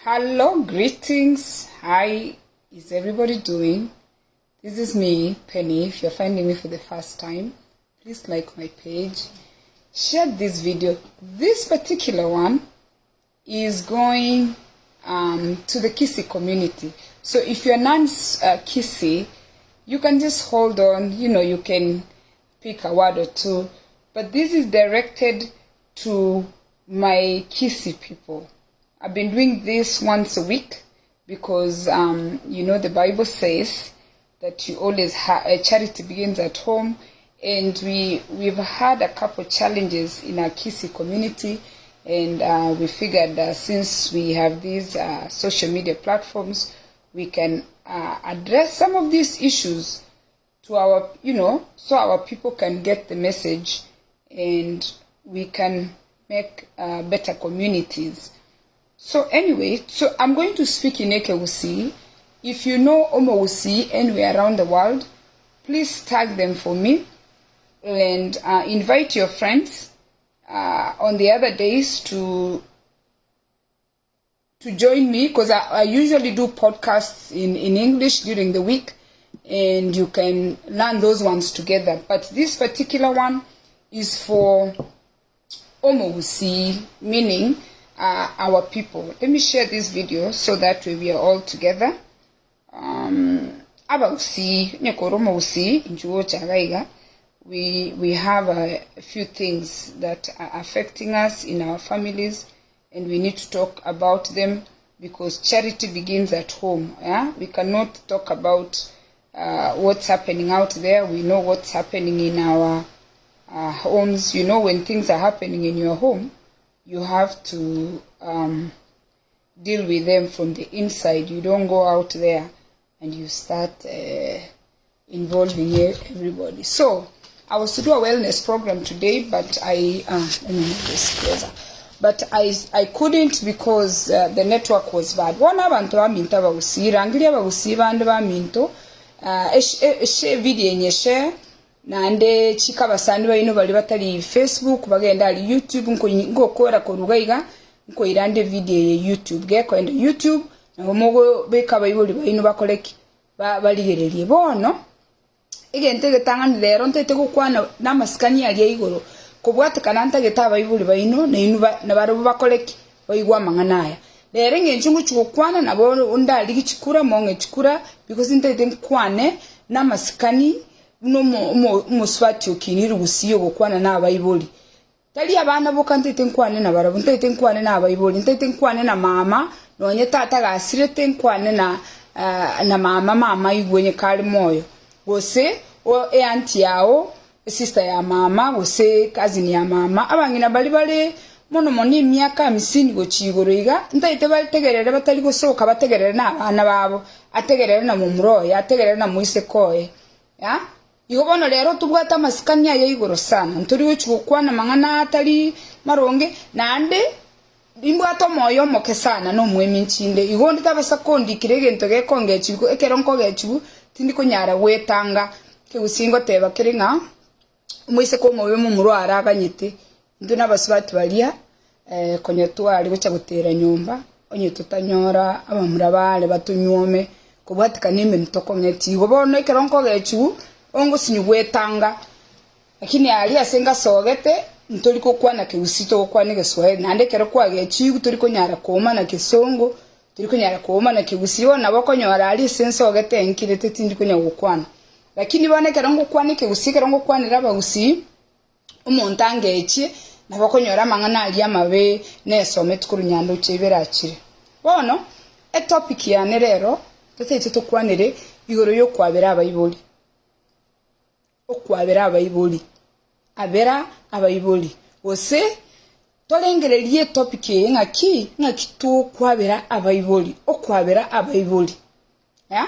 Hello, greetings. Hi, is everybody doing? This is me, Penny. If you're finding me for the first time, please like my page, share this video. This particular one is going um, to the Kisii community. So if you're non-Kisii, uh, you can just hold on, you know, you can pick a word or two. But this is directed to my Kisii people. I've been doing this once a week because, um, you know, the Bible says that you always have a charity begins at home. And we, we've had a couple challenges in our Kisii community. And uh, we figured that since we have these uh, social media platforms, we can uh, address some of these issues to our, you know, so our people can get the message and we can make uh, better communities. So anyway, so I'm going to speak in Ekegusii. If you know Omogusii anywhere around the world, please tag them for me and uh, invite your friends uh, on the other days to to join me because I, I usually do podcasts in, in English during the week and you can learn those ones together. But this particular one is for Omogusii, meaning uh, our people. Let me share this video so that we are all together. Um, Abagusii, onye kore omogusii, inchuo gocha iga iga, we, we have a, a few things that are affecting us in our families and we need to talk about them because charity begins at home. Yeah? We cannot talk about uh, what's happening out there. We know what's happening in our uh, homes. You know, when things are happening in your home, you have to um, deal with them from the inside. You don't go out there and you start uh, involving everybody. So I was to do a wellness program today, but I uh, let me move this closer. But I, I couldn't because uh, the network was bad. Bono abanto baminto abagusii, rangeria abagusii bande baminto, uh, eshe video enye share naende chika abasani baino baria batari Facebook bagende aria YouTube ngokora korwa iga iga nkoira nde video eye YouTube gekoenda YouTube nabo mogobeka abaibori baino bakore ki barigererie. Bono egento egetang'ani rero ntaete gokwana namasikani aria igoro kobwatekana ntagete abaibori baino nainwe nabarabwo bakore ki baigwe amang'ana aya. Rero eng'encho ngochia gokwana nabo ndarigie chikura mong'e chikura because ntaete nkwane namasikani buna omosubati okinire gusii ogokwana nabaibori. Tari abana boka ntaete nkwane nabarabwo, ntaete nkwane nabaibori, ntaete nkwane na mama, nonye tata gasirete nkwane na na mama mama aigwe onye kare moyo, gose eaunty yao, esister ya mama, gose cousin ya mama, abang'ina baria bare mono mono emiaka hamsini gochia igoro iga, ntaete bategerere batari gosoka bategerere na abana babo, ategerere na momura oye, ategerere na moiseke oye. Ya. Igo bono rero tobwate amasikani aya igoro sana, ntori gochia gokwana amang'ana atari maronge, naende nimbwate omoyo omoke sana na omweminchi inde. Igo onde tabasa kondikera egento gekongechigwa, ekero nkogechigwa tindi konyara gwetanga. Ekegusii ngoteba kere ng'a omoiseke omobe momura are aganyete, intwe nabasubati baria konya tware gocha gotera nyomba, onye totanyora abamura baare batonyuome kobwatikana emenwa tokong'etie. Igo bono ekero nkogechigwa, ongosinywa gwetanga, lakini aria ase ngasogete, ntori gokwana kegusii togokwana egeswahili, naende ekero kwagechigwe tori konyara koomana kesongo, tori konyara koomana kegusii, bono nabo okonyora aria ase nsogete nkirete tindi konya gokwana. Lakini bono ekero ngokwana ekegusii ekero ngokwanera abagusii, Omonto angechie, nabo okonyora amang'ana aria amabe nesometi korwa nyandoche ibere achire. Bono, etopic yane rero, totaete tokwanere igoro y'okwabera abaibori. Okwabera abaibori. Abera abaibori. Gose, torengererie etopic eye ng'aki, ng'aki tokwabera abaibori. Okwabera abaibori. Yeah?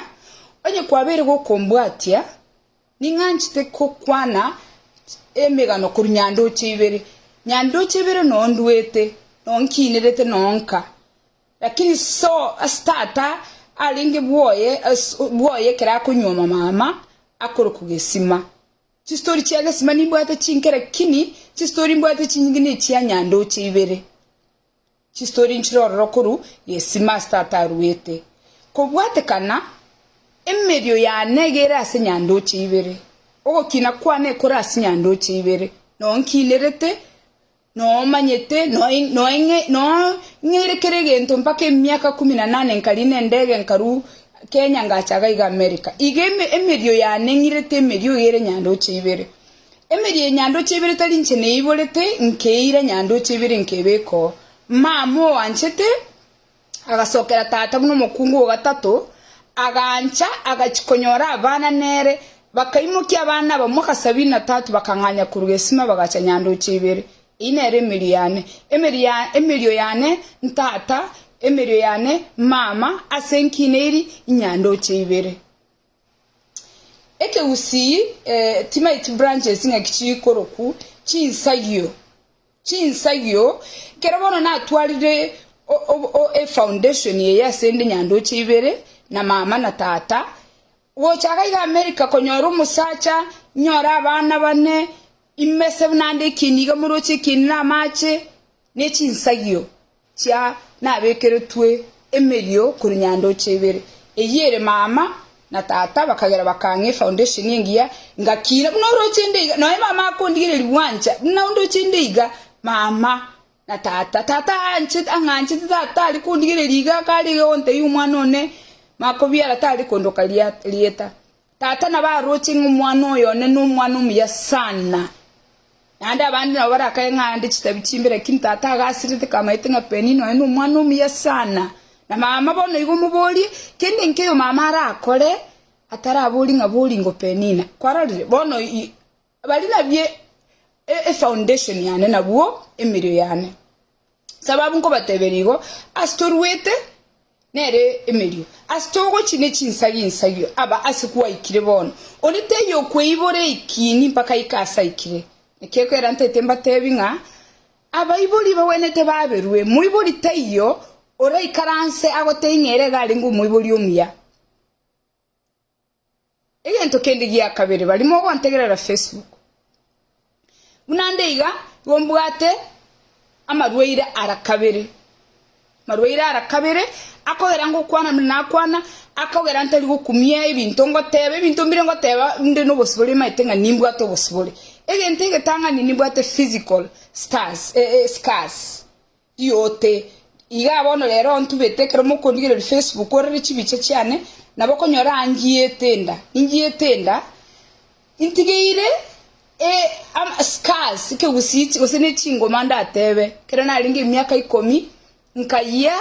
Onye kwabeire gokombwatia, Ning'anchete gokwana emegano korwa nyandoche ibere. Nyandoche ibere noo ndwete, noo nkinerete noo nka. Lakini so ase tata arenge bwoye bwoye ekero akonyuoma mama akorokwa Gesima. Chistori chia Gesima nimbwate chinke lakini chistori mbwate chinyinge nechia nyandoche ibere. Chistori nchire ororo korwa gesima ase tata aruete. Kobwatekana, emerio yane iga ere ase nyandoche ibere, ogokina kwane kore ase nyandoche ibere, noo nkinerete, noo manyete, noo ng'eire kera egento mpaka emiaka kumi na nane nkarina endege nkarwa Kenya ngacha iga iga America. Iga emerio yane ng'irete emerio iga ere nyandoche ibere. Emerio ye nyandoche ibere tari inche neiborete, nkeira nyandoche ibere nkebeka oo. Mama oanchete agasokera tata buna omokungu o gatato, agancha agachia konyora abana nere, bakaimokia abana aba mwaka sabini na tatu bakang'anya korwa gesima bagacha nyandoche ibere. Eyio nere emerio yane, emerio ya emerio yane ntata, emerio yane mama, ase nkineiri inyandoche ibere. Ekegusii timaeti branches ng'aki chikorokwu chinsagio, chinsagio, ekero bono natwarire efoundation eye ase ende nyandoche ibere na mama na tata, gocha iga iga America konyora omosacha, nyore abana bane, imese buna ande ekieni iga moroche ekieni na amache, ne chinsagio chia nabekeretwe emerio korwa nyandoche ibere, eyio ere mama na tata bakagera bakang'a efoundation engiya, ngakina buna oroche inde iga, nonya mama akondigereria bwancha buna ondoche inde iga, mama na tata, tata aanchete ang'anchete tata tari kondigereria iga kare iga gontebia omwana one makobiara tari kondoka ria rieta. Tata nabo aroche ng'a omwana oyo one nomwana omuya sana. Naende abande nabo barakaye ng'a ande chitabi chimbe, lakini tata agasirete kamaete ng'a Penina oye nomwana omuya sana. Na mama bono igo omoborie, kende nkeiyo mama arakore ataraborie ng'a boringo Penina. Kwarorire? Bono baria nabio efoundation yane nabwo emerio yane. Sababu nkobateberia igo, ase toruete nere emerio, ase togochia ne chinsagio insagio, aba ase gwaikire bono. Onde taiyo okweibora ekiini mpaka aike ase aikire. Naki ekero ntaete mbatebi ng'a abaibori bagwenerete baberwe, moibori taiyo oraikaranse agotebie ng'a ere iga arenge omoibori omuya. Egento kende gia kabere baria mogontegerera Facebook. Buna nde iga, igo mbwate amarwaire ara kabere. Amarwaire ara kabere akogera ngokwana buna nakwana, akogera ntari gokumia ebinto ngoteba, ebinto mbire ngoteba nde nobosibore maete ng'a nimbwate obosibore. Egento egetang'ani nimbwate physical stars, scars. Riote. Igaa bono rero ontubete ekero mokondigereria Facebook orore chibicha chiane, nabo okonyora aa ngiete enda, ningiete enda, ntigeire e ama scars ekegusii gose ne chingoma ndatebe, ekero narenge emiaka ikomi, nkayia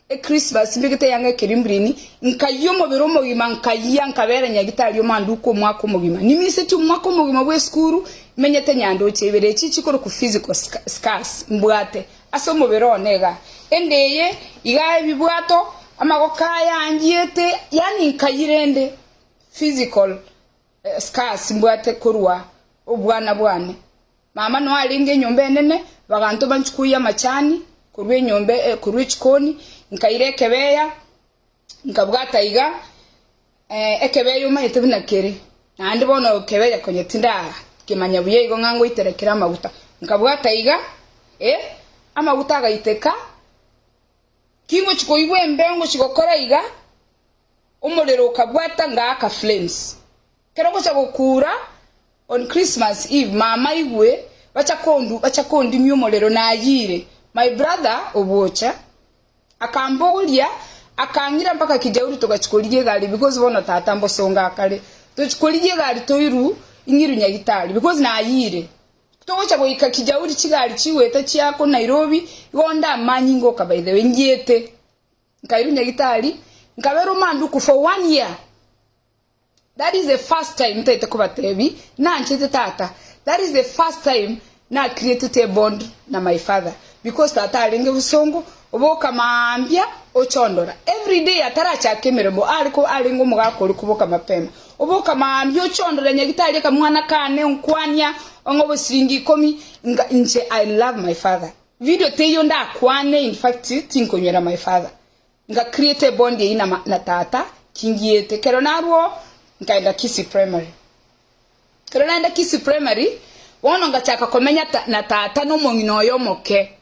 echristmas mbegete eyanga ekerimbirini, nkayia omobere omogima nkayia nkabera nyagitari omanduko omwaka omogima. Nimisetie omwaka omogima bwa esukuru, menyete nyandoche ibere echi chikorokwa physical scars mbwate ase omobere one igaa. Ende eye igaa ebibwato, amagoko aya angiete, yaani nkayia rende physical scars mbwate korwa obwana bwane. Mama noe arenge enyomba enene, bagantoma nchikuye amachani korwa enyomba korwa echikoni, nkaira ekebeya, nkabwata iga, ekebeya omanyete buna kere, naende bono kebeya konya tindakemanya buya igo ng'a ngoitera kere amaguta. Nkabwata iga, amaguta agaiteka, kingochia koigwa embeo ngochia gokora iga, omorero okabwata ngaaka flames. Ekero ngocha gokura On Christmas Eve mama aigwe bacha kondu bacha kondimia omorero nayiire my brother obocha akambogoria akang'ira mpaka Kijauri togachia korigia egari because bono tata mbosongo akare tochia korigia egari toiru ing'iru Nyagitari because nayiire togocha goika Kijauri chigari chigoeta chiako Nairobi igo ndamanye ngoka by the way ngiete nkairu Nyagitari nkabera omanduku for one year. That is the first time ntaete kobatebi nanchete tata that is the first time na createte a bond na my father because tata arenge bosongo oboka maambia ochondora every day atarachaka emeremo are ko arenge omogaka ore koboka mapema oboka maambia ochondora nyagitari akamwana kane onkwania ong'e obosiringi ikomi nga inche I love my father video teiyo ndakwane in fact tinkonywera my father Nga create ebond eyio na na tata kingiete ekero narwo nkaenda Kisii primary. Ekero naenda Kisii primary bono ngachaka komenya ta na tata na omong'ina oye omoke.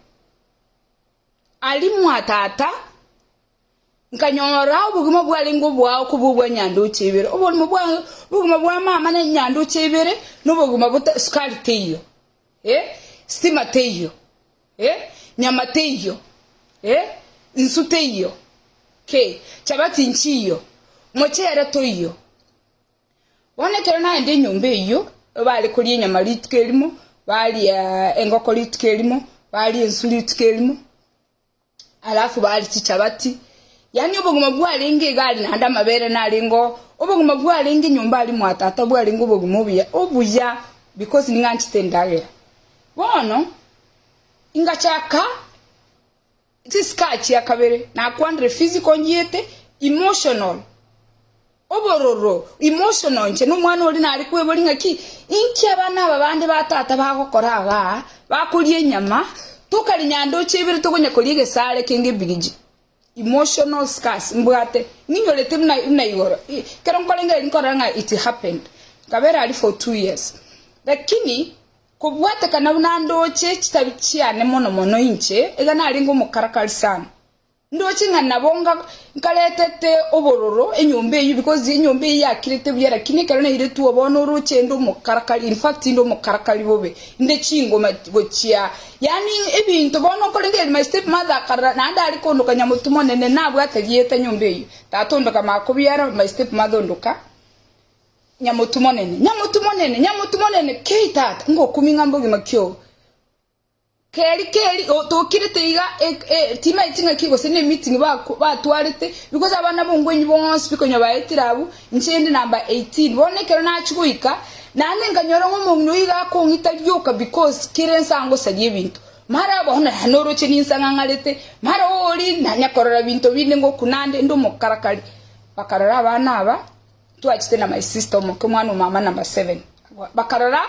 Aria mwa tata nkanyora obogima bwarenge obwao kobua obwa nyandoche ibere. Oborimo bwa obogima bwa mama na nyandoche ibere na obogima bota sukari teiyo, eh, stima teiyo, eh, nyama teiyo, eh, nsu teiyo, kei, chabati nchiyo, mochere toiyo. Bono ekero naenda enyomba eyio, bare koria enyama rituko erimo, baria engoko rituko erimo, baria ensu rituko erimo, alafu baria chichabati, yaani obogima bwarenge iga aria naende amabere narenge oo, obogima bwarenge nyomba aria mwa tata bwarenge obogima obuya obuya because ning'anchete endagera. Bono, ingachaka Chiscar chia kabere nakwanire physical nchiete emotional obororo emotional inche nomwana oria nare kweboria ng'aki inki abana aba bande ba tata bagokora igaa bakoria enyama tokaria nyandoche ibere tokonya koria egesare kenge ebigiji emotional scars mbwate ng'inyorete buna buna igoro ekero nkorengereria nkorora ng'a it happened nkabera aria for 2 years lakini Kobwatekana buna ndoche chitabi chiane mono mono inche, iga narenge omokarakari sana. Ndoche ng'a nabo nkaretete obororo enyomba eyio because enyomba eyio yakirete buya lakini ekero nairetwe bono oroche inde omokarakari in fact inde omokarakari bobe, inde chingoma gochia yaani ebinto bono nkorengereria my step mother akarora naende are kondoka nyamotu monene nabwate rieta nyomba eyio, tata ondoka makobiara my step mother ondoka. Nyamotu monene, nyamotu monene, nyamotu monene, kei tata, ngokumia ng'a mbogima ki obo. Keri keri tokirete iga timaeti ng'aki gose ne meeting batwarete because abana bongwenyi bonsi pi konya baetire abwo, inche inde number 18. Bono ekero nachia goika, naende nkanyora ng'a omong'ina oyio iga akong'ita rioka because kera ense angosaria ebinto. Mara bono noroche ninsang'ang'arete, mara oria nanya korora binto binde ngokuna nde, inde omokarakari. Bakarora abana aba. Twachete na my sister omoke omwana o mama number 7 bakarora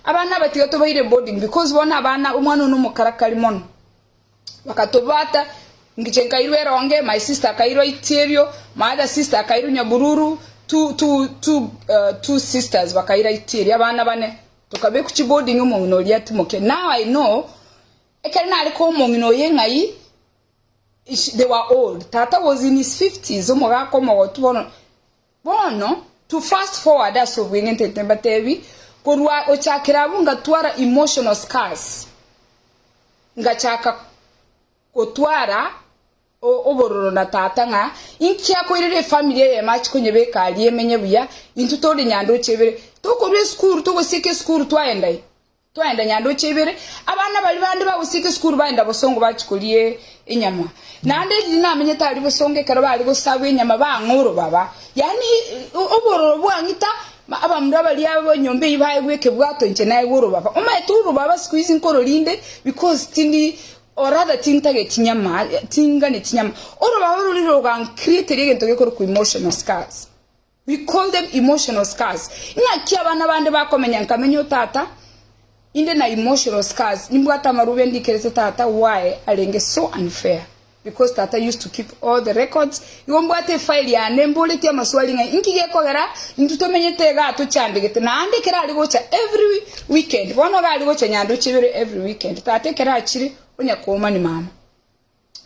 abana aba tiga tobaire boarding because bono abana omwana one omokarakari mono bakatobata ngiche nkairwa eronge my sister akairwa itierio my other sister akairwa nyabururu two, two, two, uh, two sisters bakaira itierio abana bane tokabekwa chiboarding omong'ina oria atimoke now I know ekero nare koa omong'ina oye ng'ai They were old. Tata was in his fifties, omogaka omogotu bono. Bono, to fast forward ase obweng'e ntete mbatebi, korwa gochakera abwo ngatwara emotional scars. Ngachaka gotwara obororo na tata ng'a inki akoirera efamiri eyemo achi konyebeka aria emenye buya, intwe tore nyandoche ibere. Tokorwa esukuru, togosieka esukuru twaenda i. Twaenda nyandoche ibere, abana baria bande bagosieka esukuru baenda bosongo bachia koria enyama. Naende riria namenyete aria bosongo ekero bare gosabwa enyama bang'a orobaba, yaani obororo bwang'ita, abamura baria b'enyomba eyio baegwe ekebwato inche naegwe orobaba. Omanyete orobaba siku hizi nkororinde because tindi or rather tintageti nyama, tinganeti nyama. Orobaba roria rogancreateria egento gekorokwa emotional scars. We call them emotional scars. Ing'aki abana bande bakomenya nkamenya o tata inde na emotional scars nimbwate amarube ndikerete tata why arenge so unfair because tata used to keep all the records igo mbwate efile yane mboretie amaswali ng'a inki gekogera intwe tomenyete igaa tochandegete naende ekero are gocha every weekend bono iga are gocha nyandoche ibere every weekend tata ekero achire onya koomani mama.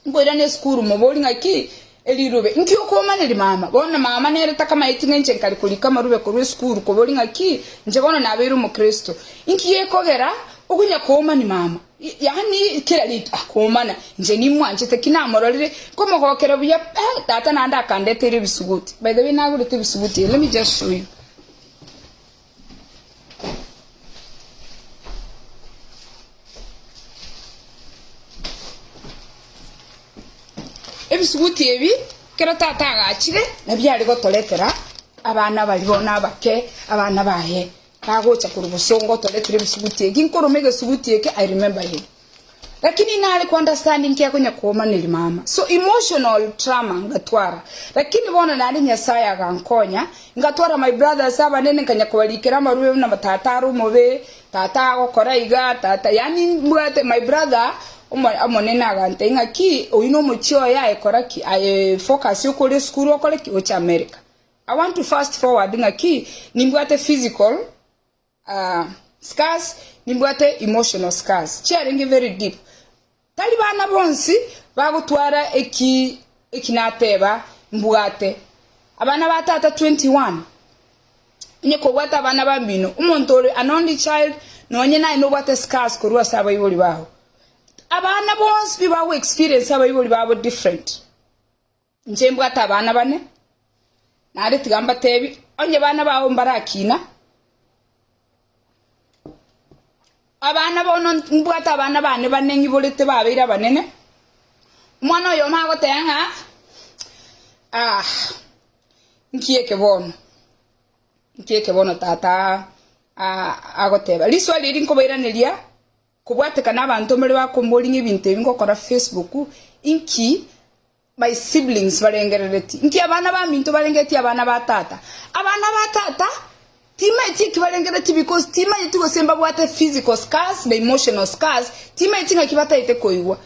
Nkoirana esukuru mobori ng'aki erirube inki okomaneria mama? Bono mama nere takamaeti ng'a inche nkare korika amarube korwa esukuru kobori ng'aki inche bono nabeire omokristo. Inki gekogera okonya koomani mama? Yaani kera rituko akoomana inche nimwanchete ki namororire nkomogokera buya eh tata naende akandeteire ebisuguti. By the way nagorete ebisuguti let me just show you. Ebisuguti ebi ekero tata agachire nabio are gotoretera abana baria bono abake, abana baye, bagocha korwa bosongo otoretera ebisuguti eki, nkoroma egesuguti eke I remember him. Lakini nare ko understand nki akonya koomaneria mama. So emotional trauma ngatwara. Lakini bono naende Nyasaye agankonya, ngatwara my brothers abanene nkanya kobarikera amarube buna tata are omobe, tata agokora iga, tata yaani mbwate my brother omonene agantebia ng'aki oyio nomochie oye aye kora ki? Aye focus okore esukuru okore ki? Oche America. I want to fast forward ng'aki nimbwate physical Scars, nimbwate emotional scars chiarenge very deep. Tari bana bonsi Bagotwara eki eki nateba mbwate. Abana ba tata 21. Onye kobwate abana bamino, omonto ore an only child, nonye naye nobwate scars korwa ase abaibori bao. Abana bonsi pi bago experience abaibori babo different. Inche mbwate abana bane, naende tiga mbatebi, onye bana bao mbarakina, abana bono mbwate abana bane bane ng'iborete babeire abanene, omwana oyomo agoteba ng'a ah, nki eke bono, nki eke bono tata agoteba. Riswali eri nkobairaneria Kobwatekana abanto mbare bakomboria ng'a ebinto ebi ngokora Facebook inki my siblings barengerereti? Inki abana baminto barengereti abana ba tata? Abana ba tata timanyeti eki barengereti because timanyeti gose mbabwate physical scars na emotional scars timanyeti ng'aki bataete koigwa.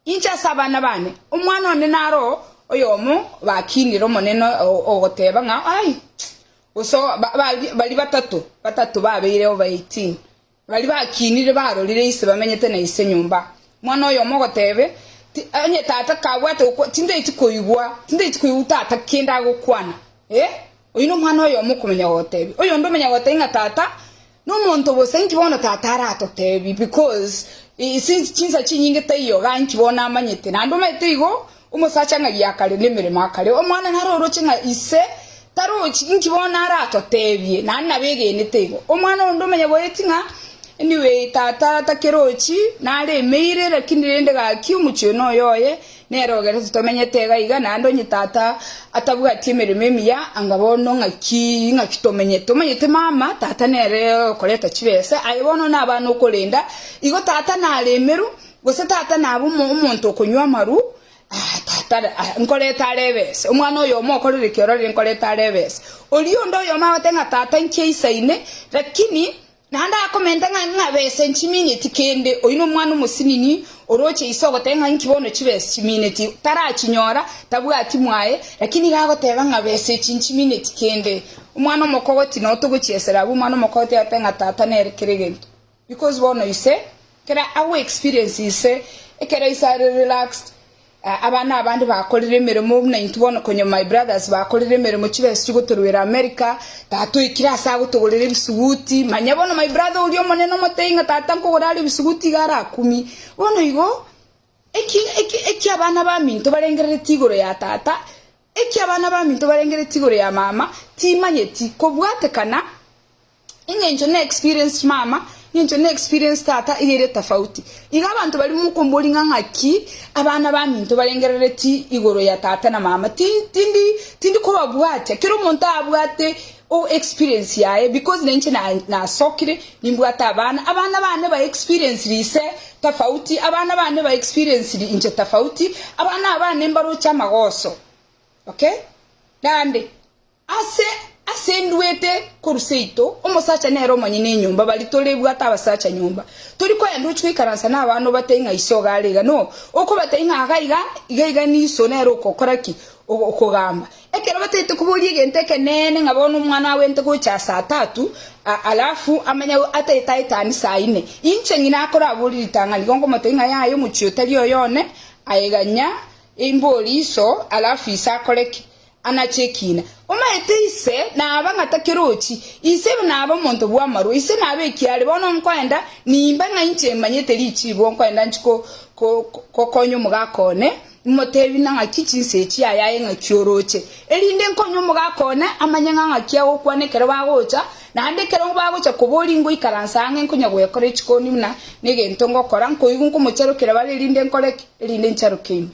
Inche ase abana bane, omwana one naro oyomo bakinire Omonene ogoteba ng'a ai, gose baria batato, batato babeire over 18, baria bakinire barorire ise bamenyete na ise nyomba. Omwana oyomo ogotebe, onye tata kabwate gokwa, tintaeti koigwa, tintaeti koigwa tata kende agokwana, eh, oyio nomwana oyomo okomenya gotebia. Oyonde omenya gotebia ng'a tata Nomonto bosa inki bono tata aratotebi because since chinsa chinyinge taiyo iga inki bono amanyete naende omanyete igo omosacha ng'a giakare nemeremo akare omwana naro oroche ng'a ise tarochi inki bono aratotebie naende nabo egenete igo omwana onde omanye goeti ng'a anyway tata takerochi naremeire lakini rende gaki omochie oyo noyoye Nere ogerete tomenyete iga iga, naende onye tata atabwati emeremo emiya, anga bono ng'aki ng'aki tomenyete. Omanyete mama, tata nere okoreta chibesa, aye bono nabana okorenda, igo tata naremerwe, gose tata nabe omo omonto okonywa amaru, ah tata nkoreta are ebesa. Omwana oyomo okorire ki ororire nkoreta are ebesa. Oria onde oyomo agote ng'a tata inki aisaine, lakini Naende akomenta ng'a ng'a besa nchimineti kende, oyio nomwana omosinini oroche ise ogoteba ng'a inki bono chibesa chimineti, tarachinyora, tabwati mwaye, lakini iga agoteba ng'a besa echi nchimineti kende. Omwana omokogoti noo togochiesera abwo, omwana omokogoti agote ng'a tata nere kera egento. Because bono ise, ekero ago experience ise, ekero ise are relaxed, Abana abande bakorire emeremo buna intwe bono konya my brothers bakorire emeremo chibesa chigotorwera America, tata oikire ase agotogorera ebisuguti, manya bono my brother oria omonene omotebie ng'a tata nkogora are ebisuguti iga arakumie. Bono igo, eki eki eki abana baminto barengerereti igoro ya tata, eki abana baminto barengerereti igoro ya mama, timanyeti, kobwatekana. Engencho ne experience mama, engencho ne experience tata iga ere tofauti. Iga abanto baria mokombori ng'a ng'aki abana baminto barengerereti igoro ya tata na mama ti tindi tindi kobabwatia. Kera omonto abwate o experience yaye because na inche na nasokire nimbwate abana, abana bane ba experienced ise tofauti, abana bane ba experienced inche tofauti, abana abane mbaroche amagoso okay. Naende. Ase ase ndwete korwa seito, omosacha nere omonyene enyomba, baria torebwate abasacha nyomba. Tori koenda ochie goikaransa nabana obatebie ng'a iso iga are iga. No, okobatebia ng'a iga iga, iga iga niso nere okokora ki? Okogamba. Ekero batagete koboria egento ekeneene ng'a bono omwana agwente gocha saa tatu, alafu amanye atagete aetanie saa ine. Inche ng'ina akoraborie ritang'ani, igo nkomotebia ng'a yaya omochie otari oyone, aye ganya imbori iso, alafu iso akore ki? Anache ekiina. Omaete ise naba ng'a takerochi, ise naba omonto bw'amarwa, ise naba ekiare. Bono nkoenda, nimbe ng'a inche manyete richiibo, nkoenda nchie ko, ko, gokonya omogaka one, imotebi ng'a ng'aki chinsa echi aye aye ng'aki oroche. Erinde nkonye omogaka one amanye ng'a ng'aki agokwana ekero bagocha, naende ekero bagocha koboria ngoikaransa ang'e nkonya gwekora echikoni buna negento ngokora, nkoigwa nkomocharokera bare erinde nkore ki? Erinde ncharoke ime.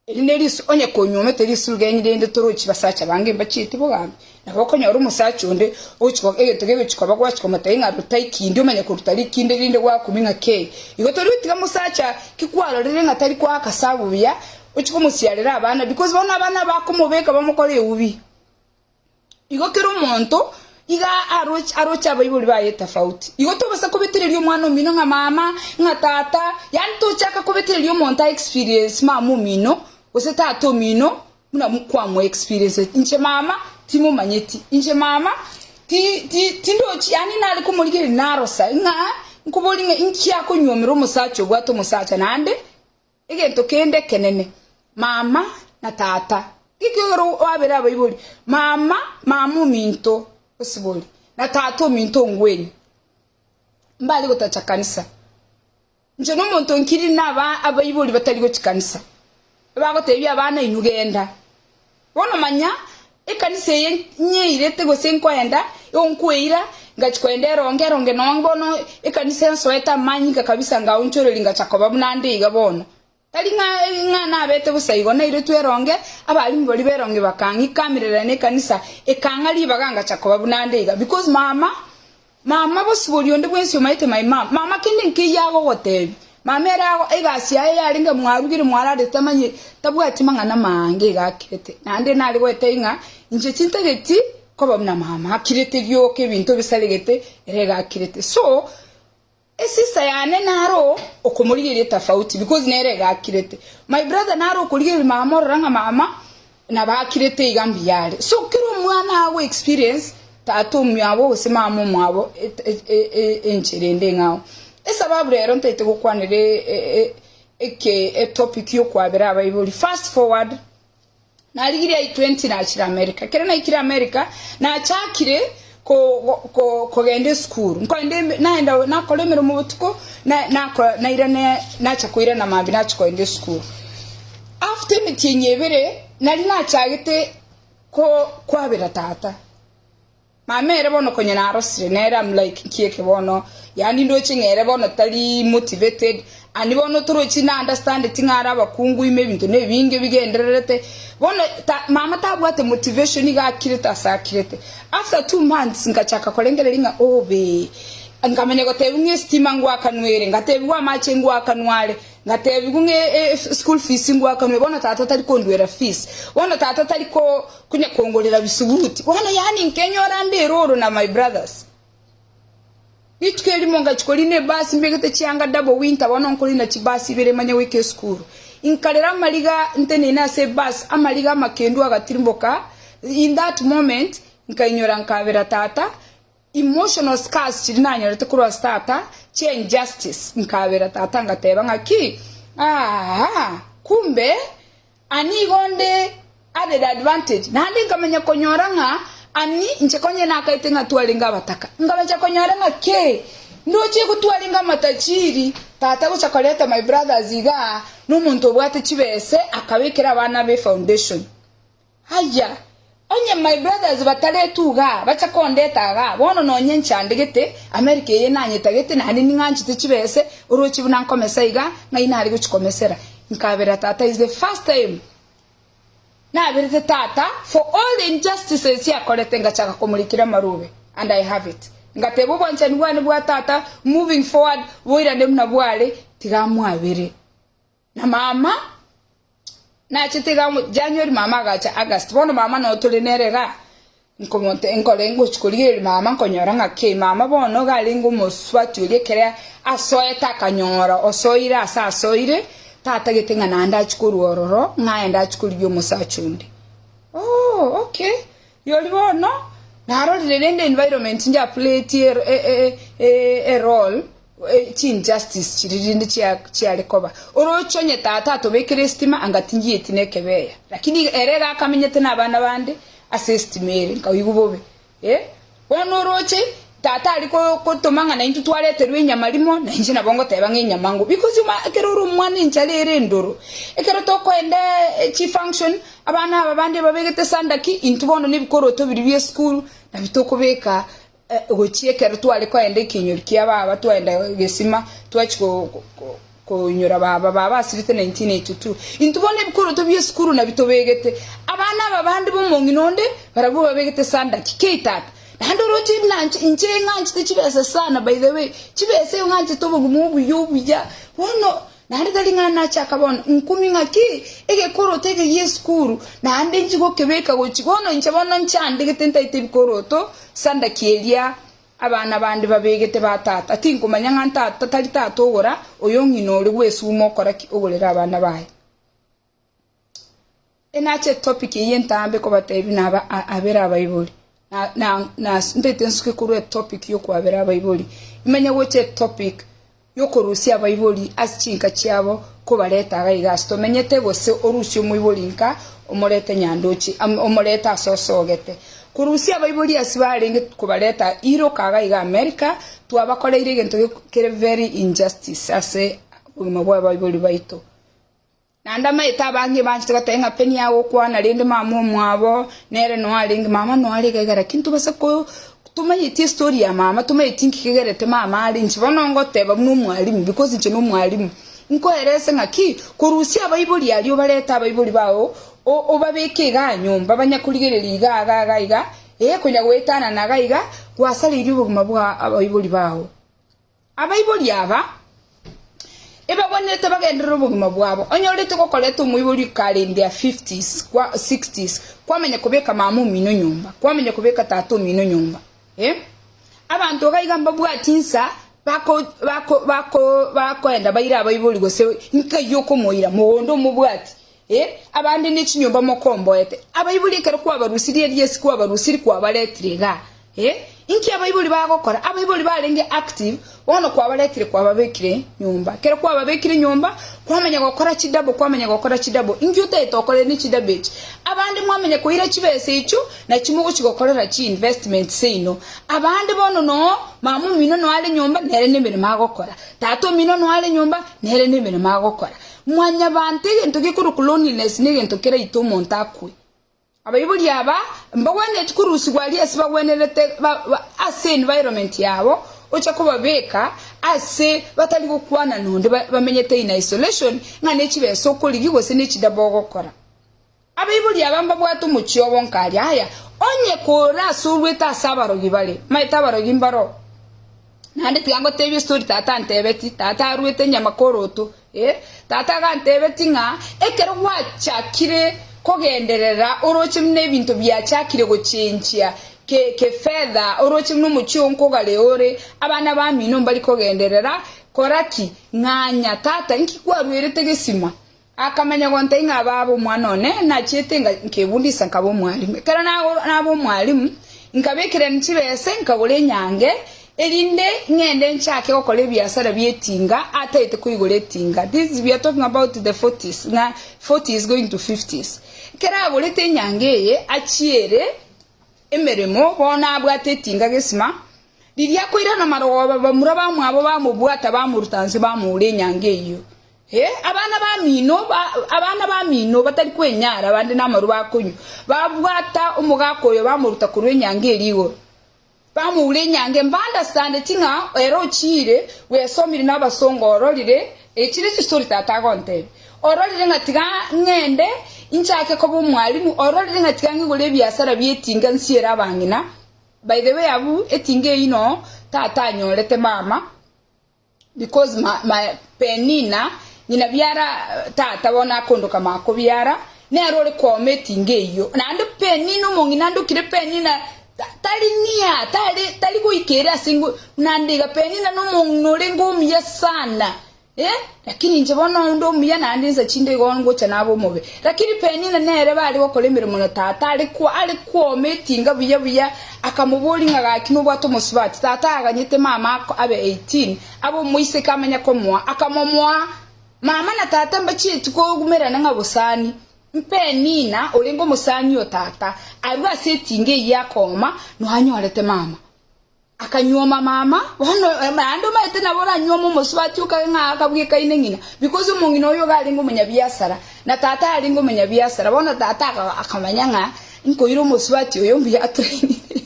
Eri nerisu, onye konyuomete risu rigenyi rende torochi basacha bange mbachieti bogambi. Nabo okonyora omosacha onde ogochia egento kegochia koba gwachia komotebia ng'a ruta ikindi omanye koruta rikindi rinde gwakumia ng'a kei. Igo tori gotiga mosacha ki kwarorire ng'a tari koaka sabu buya ochie komosiarera abana because bono abana bakomobeka bamokore eubi. Igo kera omonto iga aroche aroche abaibori baye etafauti. Igo tobasa kobetereria omwana omino ng'a mama, ng'a tata, yaani tochaka kobetereria omonto a experience mama omino gose tata omino buna kwamo experience. Inche mama timomanyeti, inche mama ti ti tindochi yaani nare komorigereria narosa ng'a nkoboria ng'a inki akonyuomera omosacha obwate omosacha naende. Egento kende ekenene, mama na tata, ekiagera oabere abaibori, mama, mama ominto osibori, na tata ominto ongwenie, mbare gotacha kanisa. Inche nomonto nkiri naba abaibori batari gochia kanisa, ebagotebia abana inwe genda. Bono manya, ekanisa eye nyeirete gose nkoenda, igo nkweira, ngachia koenda eronge eronge nonye bono ekanisa ensoete amanyinga kabisa ngaonchoreria ngacha koba buna nde iga bono. Tari ng'a ng'a nabete bosa igo, nairetwe eronge, abalimu baria b'eronge bakang'ikamerera na ekanisa ekang'a ribaga ngacha koba buna nde iga because mama, mama bosibori onde bwensi omaete my mum, mama kende nkeiyo agogotebia, mama ere ago egasi yaye yarenge mwarugire mwararete tamanyeti tabwati mang'ana maange iga akirete. Naende nare goetebia ng'a inche tintageti koba buna mama, akirete rioka ebinto bisaregete ere iga akirete. So, Esisa yane naro okomorigereria etafauti because nere iga akirete. My brother naro okorigereria mama orora ng'a mama nabo akirete iga mbuya are. So kera omwana ago experience tata omwabo gose mama omwabo enchera ende eng'ao. Esababu rero ntaete gokwanera eke etopic yokwabera abaibori fast forward. Narigirie I-20 nachire America. Ekero naikire America, nachakire kogenda esukuru. Nkoenda eme- naenda nakora emeremo botuko, na- nako- nairana nacha koirana mambia nachia kogenda esukuru. After emetienyi ebere, nari nachagete ko- kwabera tata. Mama ere bono konya narosire nere am like nki eke bono yaani ndoche ng'a ere bono tari motivated and bono torochi na understandeti ng'a are abakungu ime ebinto na ebinge bigendererete bono ta mama tabwate motivation iga akirete ase akirete. After 2 months nkachaka korengereria ng'a obee nkamanya gotebiwa ng'a estima ngwakanwa ere ngatebiwa amache ngwakanwa are. Ngatebigwa ng'a school fees ngwakanwe, bono tata tari konduera fees, bono tata tari konya kongorera bisuguti, bono yaani nkenyora nde eroro na my brothers. Rituko erimo ngachia korina ebasi mbegete chianga double winter bono nkorina chibasi ibere manye goika esukuru. Nkarera amariga nteneine ase ebasi, amariga amakendu agatirimboka, in that moment nkainyora nkabera tata, Emotional scars chiria nanyorete korwa ase tata chia injustice nkabera tata ngateba ng'aki aah kumbe ani igo nde added advantage naende nkamanya konyora ng'a ani inche konye nakaete ng'a twarenge abataka nkabacha konyora ng'a kei ndoche igo twarenge amatajiri tata gocha koreta my brothers igaa na omonto obwate chibese akabekera abana be foundation. Aya, onye my brothers bataretwe igaa, bacha kondeta igaa, bono nonye nchandegete, America eye nanyetagete, naende ning'anchete chibese, oroche buna nkomesa iga, ng'ai nare gochi komesera. Nkabera tata is the first time naberete tata for all the injustices akorete ngachaka komorikera amarube and I have it. Ngateba obwanchani bwane bwa tata moving forward boirane buna bware tiga amwabere. Na mama nachete iga January mama agacha August bono mama noo tore nere igaa nkomote nkore ngochi korigereria mama nkonyora ng'a kei mama bono iga arenge omosubati oria ekere asoete akanyora osoire ase asoire tatagete ng'a naende achie korwa ororo ng'a aende achie korigia omosacha onde. Oh okay rirorio bono narorire rende environment njapuletie erole Chinjustice chiria rinde chiare koba. Oroche onye tata atobekire estima anga tingieti nekebeya. Lakini ere iga akamenyete nabana bande ase estima ere nkaigwa bobe. Eh, bono oroche tata are gotoma ng'a naintwe twareterwe enyama rimo na inche nabo ngoteba ng'a enyama ngo because oma ekero ore omwana enchara ere endoro. Ekero tokoenda chifunction abana aba bande babegete sandaki intwe bono nebikoroto biria bia esukuru nabio tokobeka Gochia ekero tware koenda ekenyoro kia baba, twaenda gesima, twachia koinyora baba. Baba asirete 1982. Intwe bono ebikoroto bi'esukuru nabio tobegete. Abana aba bande b'omong'ina onde, barabwo babegete sandaki. Kei tata? Naende oroche nanche inche ng'anchete chibesa sana by the way, chibesa eyo ng'anchete obogima obuya obuya. Bono Naende tari ng'a nachaka bono, nkumi ng'aki egekoroto eke gi'esukuru, naende inchi gokebeka gochia bono inche bono nchandegete ntaete ebikoroto sandaki eria abana bande babegete ba tata, tinkomanya ng'a ntata tari tata ogora, oyo ng'ina ore gwesuma okora ki? Ogorera abana baye. Enache etopic eyio entambe kobatebia naba abere abaibori na na ntaete nsuke korwa etopic yokwabera abaibori, imanye gocha etopic yokorusia abaibori ase chinka chiabo. kobareta iga iga ase tomenyete, gose orusie omoibori nka omorete nyandoche, omorete ase osogete. Korusia abaibori ase barenge kobareta iroka iga iga America, twabakoreire egento kere very injustice ase obogima bwa abaibori baito. Naende amaete abange banchete goteba ng'a Penny agokwana, rende mama omwabo nere noe arenge, mama noe are iga iga, lakini tobasa ko tomanyeti estory ya mama, tomanyeti nki kegerete mama are inche bono ngoteba buna omwalimu because inche nomwalimu, nkoerese ng'aki korusia abaibori aria obarete abaibori bao o- obabeke igaa nyomba banya korigereria iga iga iga iga, eh konya goetanana iga iga, gwasareirie obogima bwa abaibori bao. Abaibori aba ebagwenerete bagenderere obogima bwabo. Onyorete gokoreta omoibori kare in their fifties, sixties, kwamanya kobeka mama omino nyomba, kwamanya kobeka tata omino nyomba. Eh? Abanto iga iga mbabwati insa bako bako bako bakoenda baire abaibori gose nkai okomoira mogondo omobwati. Eh, abande ne chinyomba mokomboete. Abaibori ekero kwabarusirie eriesi kwabarusirie kwabaretire igaa. Eh, inki abaibori bagokora? Abaibori barenge active, bono kwabaretire kwababekire nyomba. Ekero kwababekire nyomba, kwamanya gokora chidouble, kwamanya gokora chidouble. Inki otagete okore ne chidouble echi? Abande mwamanya koira chibesa echio, nachi mogochi gokorera chiinvestment seino. Abande bono noo, mama omino noo are nyomba, nere nemeremo agokora. Tata omino noo are nyomba, nere nemeremo agokora. Mwanyabanto egento gekorokwa loneliness negento keraite omonto akwe. Abaibori aba mbagwenereti korusigwa aria ase bagwenerete ase environment yabo ocha kobabeka ase batari gokwana nonde bamenyete in isolation ng'a ne chibesa okorigia gose ne chidaba ogokora. Abaibori aba mbabwate omochie obo nkaria aya onye kore ase orwete ase abarogi bare, maete abarogi mbaro. Naende tiga ngotebie estori tata antebeti, tata arwete enyama koroto, eh, tata agantebeti ng'a ekero gwachakire kogenderera oroche buna ebinto biachakire gochenchia ke kefedha, oroche buna omochie oo nkogare ore, abana bamino mbari kogenderera, kora ki? Ng'anya tata inki kwarwerete gesima? Akamanya gontebia ng'a baba omwana one nachiete nkebundisa nkaba omwalimu. Ekero naba omwalimu, nkabekerania chibese nkagora enyange, erinde ng'ende nchake gokora ebiasara bi'etinga ataete koigora etinga. This we are talking about the forties, ng'a forties going to fifties. Ekero agorete enyange eye achiere emeremo, bono abwate etinga gesima, riria akoirana marogoba bamura bamwabo bamobwata bamoruta nse bamoura enyange eyio. Ee, abana bamino, abana bamino batari kwenyara, abande namarwa bakonywa, babwata omogaka oyo bamoruta korwa enyange eria igoro, bamoura enyange, mbaunderstandeti ng'a ere ochiire bwesomire nabasongo ororire, echi nechistori tata agontebia, ororire ng'a tiga ng'ende inchake koba omwalimu, ororire ng'a tiga ng'igore ebiasara bi'etinga nsiere abang'ina, by the way abwo etinga eyio noo tata anyorete mama. Because ma, ma Penina, ng'ina biara tata bono akondoka makobiara, nere ore kooma etinga eyio. Naende Penina omong'ina andokire Penina tari nia, tari, tari goika ere ase ingo, naende iga Penina nomong'ina orenge omuya sana. Eh, lakini inche bono onde omuya naende insa chinde igo ngocha nabe omobe. Lakini Penina nere bare gokora emeremo na tata, are are kooma etinga buya buya, Akamoboria ng'a gaki nobwate omosubati, tata aganyete mama abe 18, abe omoiseke amanye komoa. Akamomoa. Mama na tata mbachieti kogumerana ng'a bosani. Penina, orenge omosani o tata, arue ase etinga eyio akooma, noanyorete mama. Akanyuoma mama, bono naende omanyete nabo oranyuome omosubati okage ng'a akabwekaine ng'ina, because omong'ina oyo iga arenge omonyabiasara, na tata arenge omonyabiasara, bono tata akamanya ng'a nkoira omosubati oyo mbuya atrainire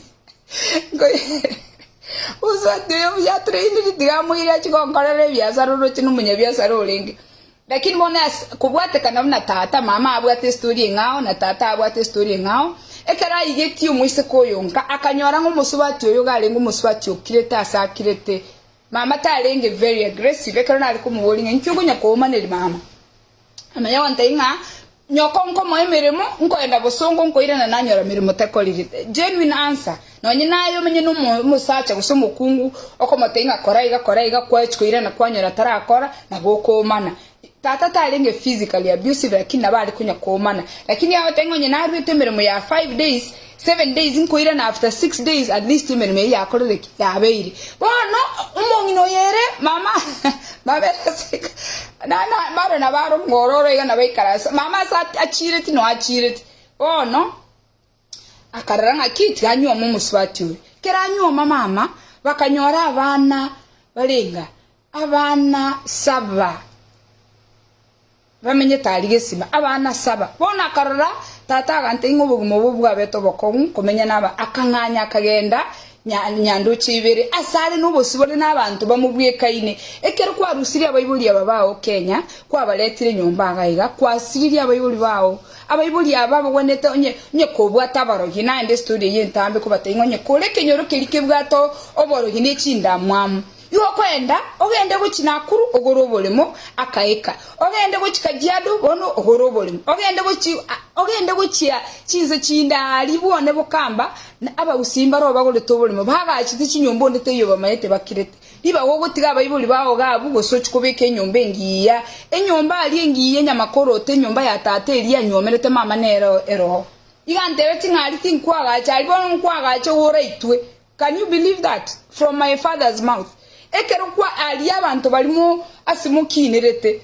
omosubati oyo mbuya atrainire tiga amoire achie gonkorera ebiasara oroche na omonyabiasara orenge. Lakini bono ase kobwatekana buna tata, mama abwate estori eng'ao na tata abwate estori eng'ao, ekero aigetie omoiseke oyo nka, akanyora ng'a omosubati oyo iga arenge omosubati okirete ase akirete. Mama tarenge very aggressive, ekero nare komoboria ng'a inki okonya koomaneria mama? Amanye gontebia ng'a nyoko nkomoa emeremo, nkoenda bosongo nkoirana nanyora meremo tekorire. Genuine answer. Nonye naye omenye nomosacha gose omokungu okomotebia ng'a kora iga kora iga kwachia koirana kwanyora tarakora, nabo okoomana. Tata tarenge physically abusive lakini nabo are konya koomana. Lakini agoteba ng'a onye naruete emeremo ya 5 days, 7 days nkoirana after 6 days at least emeremo eyio yakorire ki? Yabeire. Bono omong'ina oyo ere mama mama ere ase na na baro nabo are omwororo iga nabo aikaranse mama ase achireti no achireti. Bono akarora ng'aki tiga anyuome omosubati oyo. Ekero anyuoma mama, bakanyora abana barenge Abana saba bamenyete aria gesima, abana saba. Bono akarora tata agantebia ng'a obogima obo bwabete obokong'u komenya naba, akang'anya akagenda nyandoche ibere ase are nobosibore na abanto bamobwekaine. Ekero kwarusirie abaibori aba bao Kenya, kwabaretire nyomba iga iga, kwasiririe abaibori bao. Abaibori aba bagwenerete onye onye kobwate abarogi, naende estory eye entambe kobatebia ng'a onye kore ekenyoro keria kebwate oborogi ne chindamwamu. Igo okoenda, ogende gochia Nakuru ogore oboremo, akaika. Ogende gochia Kajiado, bono ogore oboremo. Ogende gochia, ogende gochia chinse chinde aaria bwone bokamba, na abagusii mbaroo bagorete oboremo, bagachete chinyomba onde taiyo bamaete bakirete. Ribaga ogotiga abaibori bao iga abwo, gose ochie kobeka enyomba engiya, enyomba aria engiya enyamakoroto, enyomba ya tata eria anywomerete mama nere eroo. Iga ntebetie ng'a aria tinkoagacha aria, bono nkoagacha oraitwe. Can you believe that? From my father's mouth. Ekero kwa aria abanto bari mo ase mokinerete,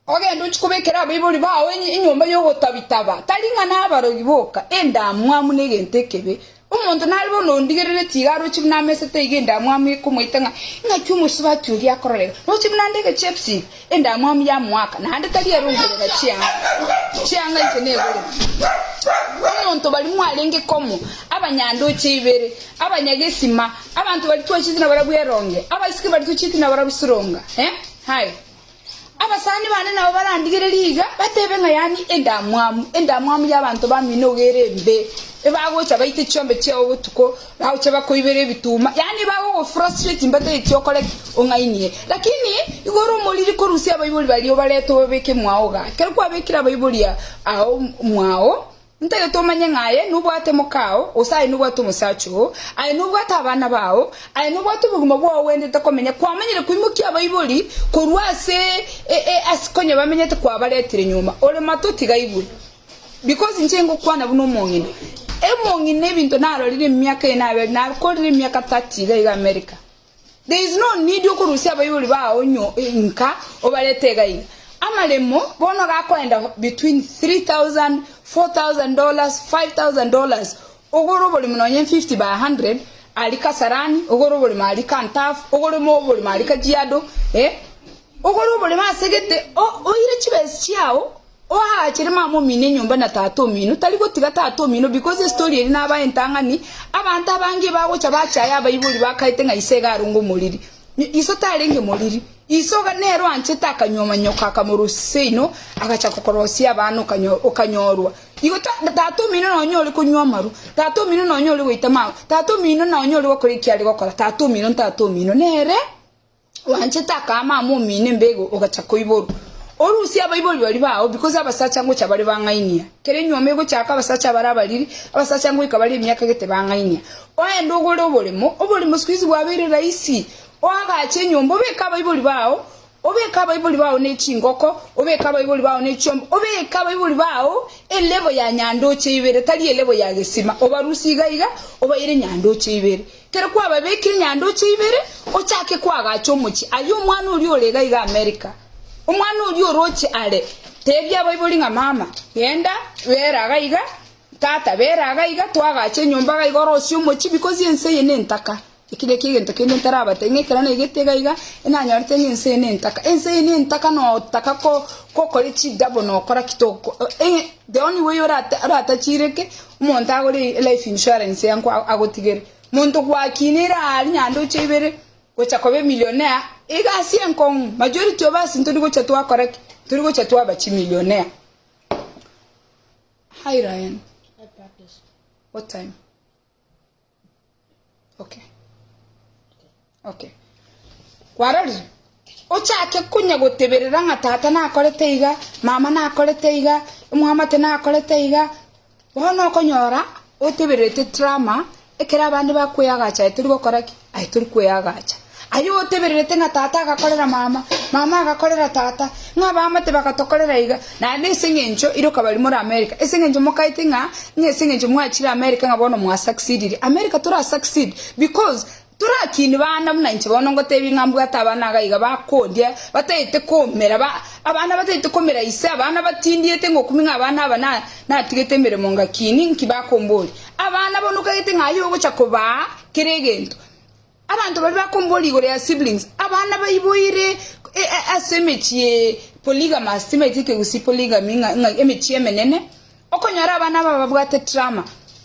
ogende ochie kobekera abaibori bao enyomba y'ogotabitaba, tari ng'a nabarogi boka, endamwamu negento ekebe. Omonto nare bono ondigereretie iga aroche buna amesete iga endamwamu ekomoita ng'a ng'aki omosubati oria akororeka. Roche buna nde egechips iga, Endamwamu yamoaka, naende tari ere ongorera chianga, chianga inche negorete. Omonto baria mwarenge komo, abanyandoche ibere, abanyagesima, abanto baria twachete nabarabwo eronge, abaiseke baria tochiete nabarabwo sironga, eh, hai. Abasani bane nabo barandigererie iga, batebe ng'a yaani endamwamu, endamwamu y'abanto bamino iga ere embe. Ebagocha baite chiombe chiao botuko, bagocha bakoibera ebituma, yaani bagogofrustrate mbatageti okore ki? Ong'ainie. Lakini igo ore omoriri korusia abaibori baria obarete obabeke mwao igaa. Ekero kwabekire abaibori ao mwao, ntagete omanye ng'a aye nobwate mokao, gose aye nobwate omosacha oo, aye nobwate abana bao, aye nobwate obogima bwao ogwenerete komenya, kwamanyire koimokia abaibori korwa ase ase konya bamenyete kwabaretire nyuma. Ore mato tiga aigwe. Because inche ngokwana buna omong'ina, emong'ina ebinto narorire emiaka eye nabere nakorire emiaka 30 iga iga America. There is no need okorusia abaibori bao nyo nka obarete iga iga. Amaremo bono gakoenda between 3000, 4000 dollars, 5000 dollars ogore oboremo nonye 50 by 100 aria Kasarani, ogore oboremo aria Kantafu, ogore oboremo aria Kajiado eh, ogore oboremo ase gete oire chibesa chiao. Oagachere mama omino enyomba na tata omino, tari gotiga tata omino because estory eria nabae entang'ani, abanto abange bagocha bachaya abaibori bakaete ng'a ise iga arenge omoriri. Iso tarenge moriri, iso iga nere oanchete akanyuoma nyoka akamorusia seino agachaka korosia abana okanyorwa. Igo tata omino nonya ore konywa amarwa, tata omino nonya ore goita mama, tata omino nonya ore gokora eki are gokora, tata omino ntata omino nere. Oanchete akaa mama omino embego ogacha koiborwa. Orusie abaibori baria bao because abasacha ngocha bare bang'ainia. Kera enyuomo egochaka abasacha bare abariri, abasacha ngoika bare emiaka gete bang'ainia. Oende ogore oboremo, oboremo siku hizi bwabeire rahisi. Oagache enyomba obeke abaibori bao, obeke abaibori bao ne chingoko, obeke abaibori bao ne chiombe, obeke abaibori bao elevel ya nyandoche ibere tari elevel ya gesima. Obarusie iga iga obaire nyandoche ibere. Ekero kwababekire nyandoche ibere, ochake koagacha omochie. Aye omwana oria ore iga iga Amerika, omwana oria oroche are, tebia abaibori ng'a mama, genda bera iga iga, tata bera iga iga, toagache enyomba iga iga orosie omochie because ense eye nentaka. Eki nakio egento kende ntarabatebie ng'a ekero naigete iga iga, enanyorete ng'a ense eye nentaka. Ense eye nentaka notaka ko kokora chidouble nokora ki toko the only way oratachireke, Omonto agore elife insurance ya nkwa agotigere. Monto gwakinire aria nyandoche ibere gocha koba emillionaire egasi enkong'u majority of us ntori gocha twakora ki? Ntori gocha twaba chimillionaire. Hi Ryan. I practice. What time? Okay. Okay. Kwarorire? Ochake konya goteberera ng'a tata nakorete iga, mama nakorete iga, omwamate nakorete iga, bono okonyora otebererete trauma, ekero abande bakweagacha aye tori gokora ki? Aye tori kweagacha. Aye otebererete ng'a tata agakorera mama, mama agakorera tata, ng'a abaamate bagatokorera iga. Naende ase eng'encho iroka baria more America, ase eng'encho mokaete ng'a ng'a ase eng'encho mwachire America ng'a bono mwa succeedire. America tora succeed because torakini bana buna inche bono ngotebie ng'a mbwate abana iga iga bakondia bataete komera ba abana bataete komera ise, abana batindiete ngokumi ng'a abana aba na natigete emeremo ngakini nki bakomboria. Abana bono okagete ng'a aye ogocha kobaa kera egento. Abanto baria bakomboria igoro ya siblings, abana baiboire ase emechie polygamous, timaeti ekegusii polygamy ng'a ng'a emechie emenene, okonyora abana aba babwate trauma.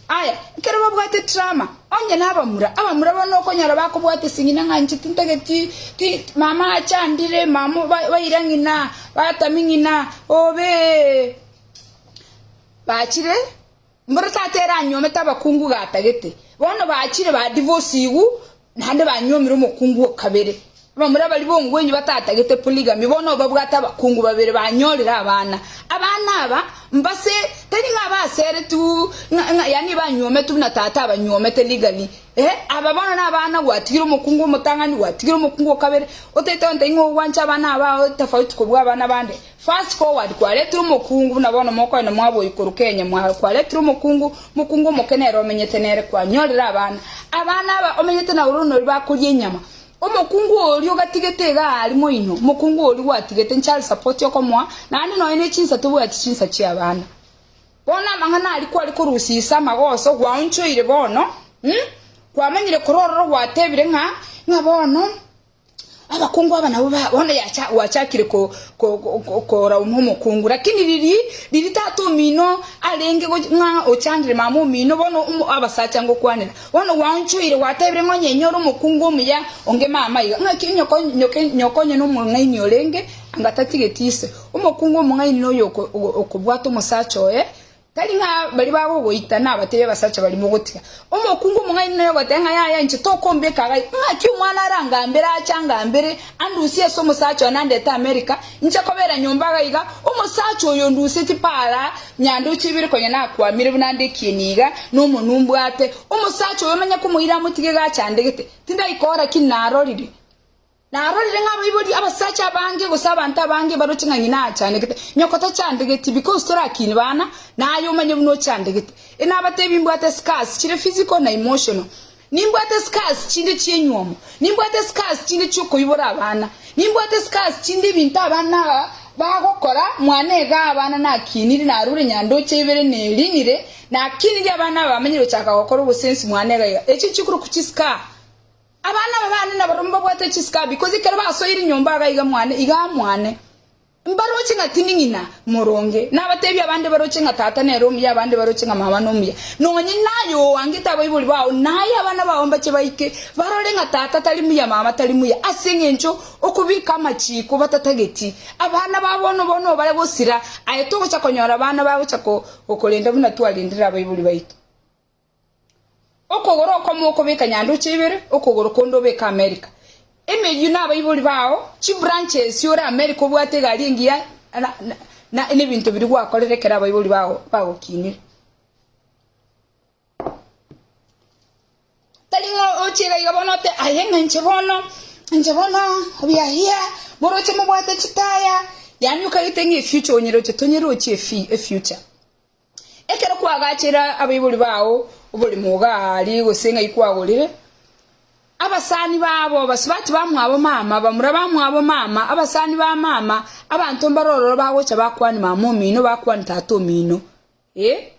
Aya, ekero babwate trauma, onye na abamura, abamura bono okonyora bakobwata esing'ina ng'a inche tintageti ti mama achandire, mama baira ng'ina, batami ng'ina, obee. Bachire. Mboro tata ere anyuomete abakungu gatagete, bono bachire badivosigwe, naende banyuomire omokungu o kabere. Abamura baria b'ongwenyu batatagete polygamy, bono babwate abakungu babere, banyorire abana. Abana aba mbase, tari ng'a baseretigwe ng'a ng'a yaani banyuometwe buna tata abanyuomete legally, eh, aba bono nabana gwatigire omokungu omotang'ani, gwatigire omokungu o kabere, otaete gontebia ng'a ogwancha abana aba ao tofauti kobua abana bande. Fast forward kwaretire omokungu buna bono mokoenda mwaboyia korwa Kenya mwa kwaretire omokungu mokungu omoke nere omenyete nere kwanyorire abana abana aba omenyete na oro nori bakoria enyama omokungu oria ogatigete iga aria moino omokungu oria gwatigete nchild support okomoa naende nonya ne chinsa tobwati chinsa chia abana bono amang'ana aria kware korusia ise amagoso gwaonchoire bono mh kwamanyire korwa ororo gwatebire ng'a ng'a bono. Abakungu aba nabwo ba bono yacha gwachakire ko ko ko korauma omokungu, lakini riria riria tata omino arenge go ng'a ochandire mama omino bono omo abasacha ngokwanera, bono gwaonchoire gwatebire ng'a onye inyore omokungu omuya onge mama iga, ng'aki nyoko nyoke nyoko onye nomong'aini orenge anga tatigeti ise. Omokungu omong'aini noyo oko okobwata omosacha oye. Tari ng'a baria bagogoita nabatebi abasacha baria mogotiga. Omokungu omong'aini noyo ogoteba ng'a yaya inche tokombeka iga. Ng'aki omwana arangambere ache angambere andusie ase omosacha one andete America, inche kobera nyomba iga iga, omosacha oyo ondusetie para nyandoche ibere konya nakwamire buna nde ekieni iga, na omonwa ombwate. Omosacha oyo omanye komoira amotige iga achandegete. Tindaikora ki narorire. Narorire ng'a abaibori abasacha abange gose abanto abange baroche ng'a ng'ina achandegete, nyoko tachandegeti because torakini bana, naye omanye buna ochandegete. Enabatebi mbwate scars chire physical na emotional. Nimbwate scars chinde chi'enywomo, nimbwate scars chinde chi'okoibora abana, nimbwate scars chinde ebinto abana aba bagokora, mwana igaa abana nakinire narure nyandoche ibere nerinire, nakinirie abana aba bamenyire gochaka gokora obosensi mwana iga iga. Echio chikorokwa chiscar. Abana aba bane nabarobwo mbabwate chisikabi, because ekero basoire nyomba iga iga mwane, igaa mwane, mbaroche ng'a tindi ng'ina moronge. Nabatebie abande baroche ng'a tata nere omuya, abande baroche ng'a mama nomuya. Nonye naye oangete abaibori bao, naye abana bao mbache baike, barore ng'a tata tari muya, mama tari muya, ase eng'encho okobeka amachiko batatageti. Abana ba bono bono bare gosira, aye togocha konyora abana bagocha ko gokorenda buna twarendire abaibori baito. Okogoro okomo okobeka nyandoche ibere, okogoro konde obeke Amerika. Emeyio nabaibori bao, chibranches ore Amerika obwate egari engiya na na nebinto biria gwakorire ekero abaibori bao bagokinire. Tari ng'a oche iga iga bono ote aye ng'a inche bono, inche bono we are here, moroche mobwate chitaya, yaani okagete ng'a efuture onyeroche tonyerochi efi efuture. Ekero kwagachera abaibori bao oborimo iga aria gose ng'ai kwagorire, abasani babo, basubati bamwabo mama, bamura bamwabo mama, abasani ba mama, abanto mbare ororo bagocha bakwania mama omino, bakwania tata omino, eh.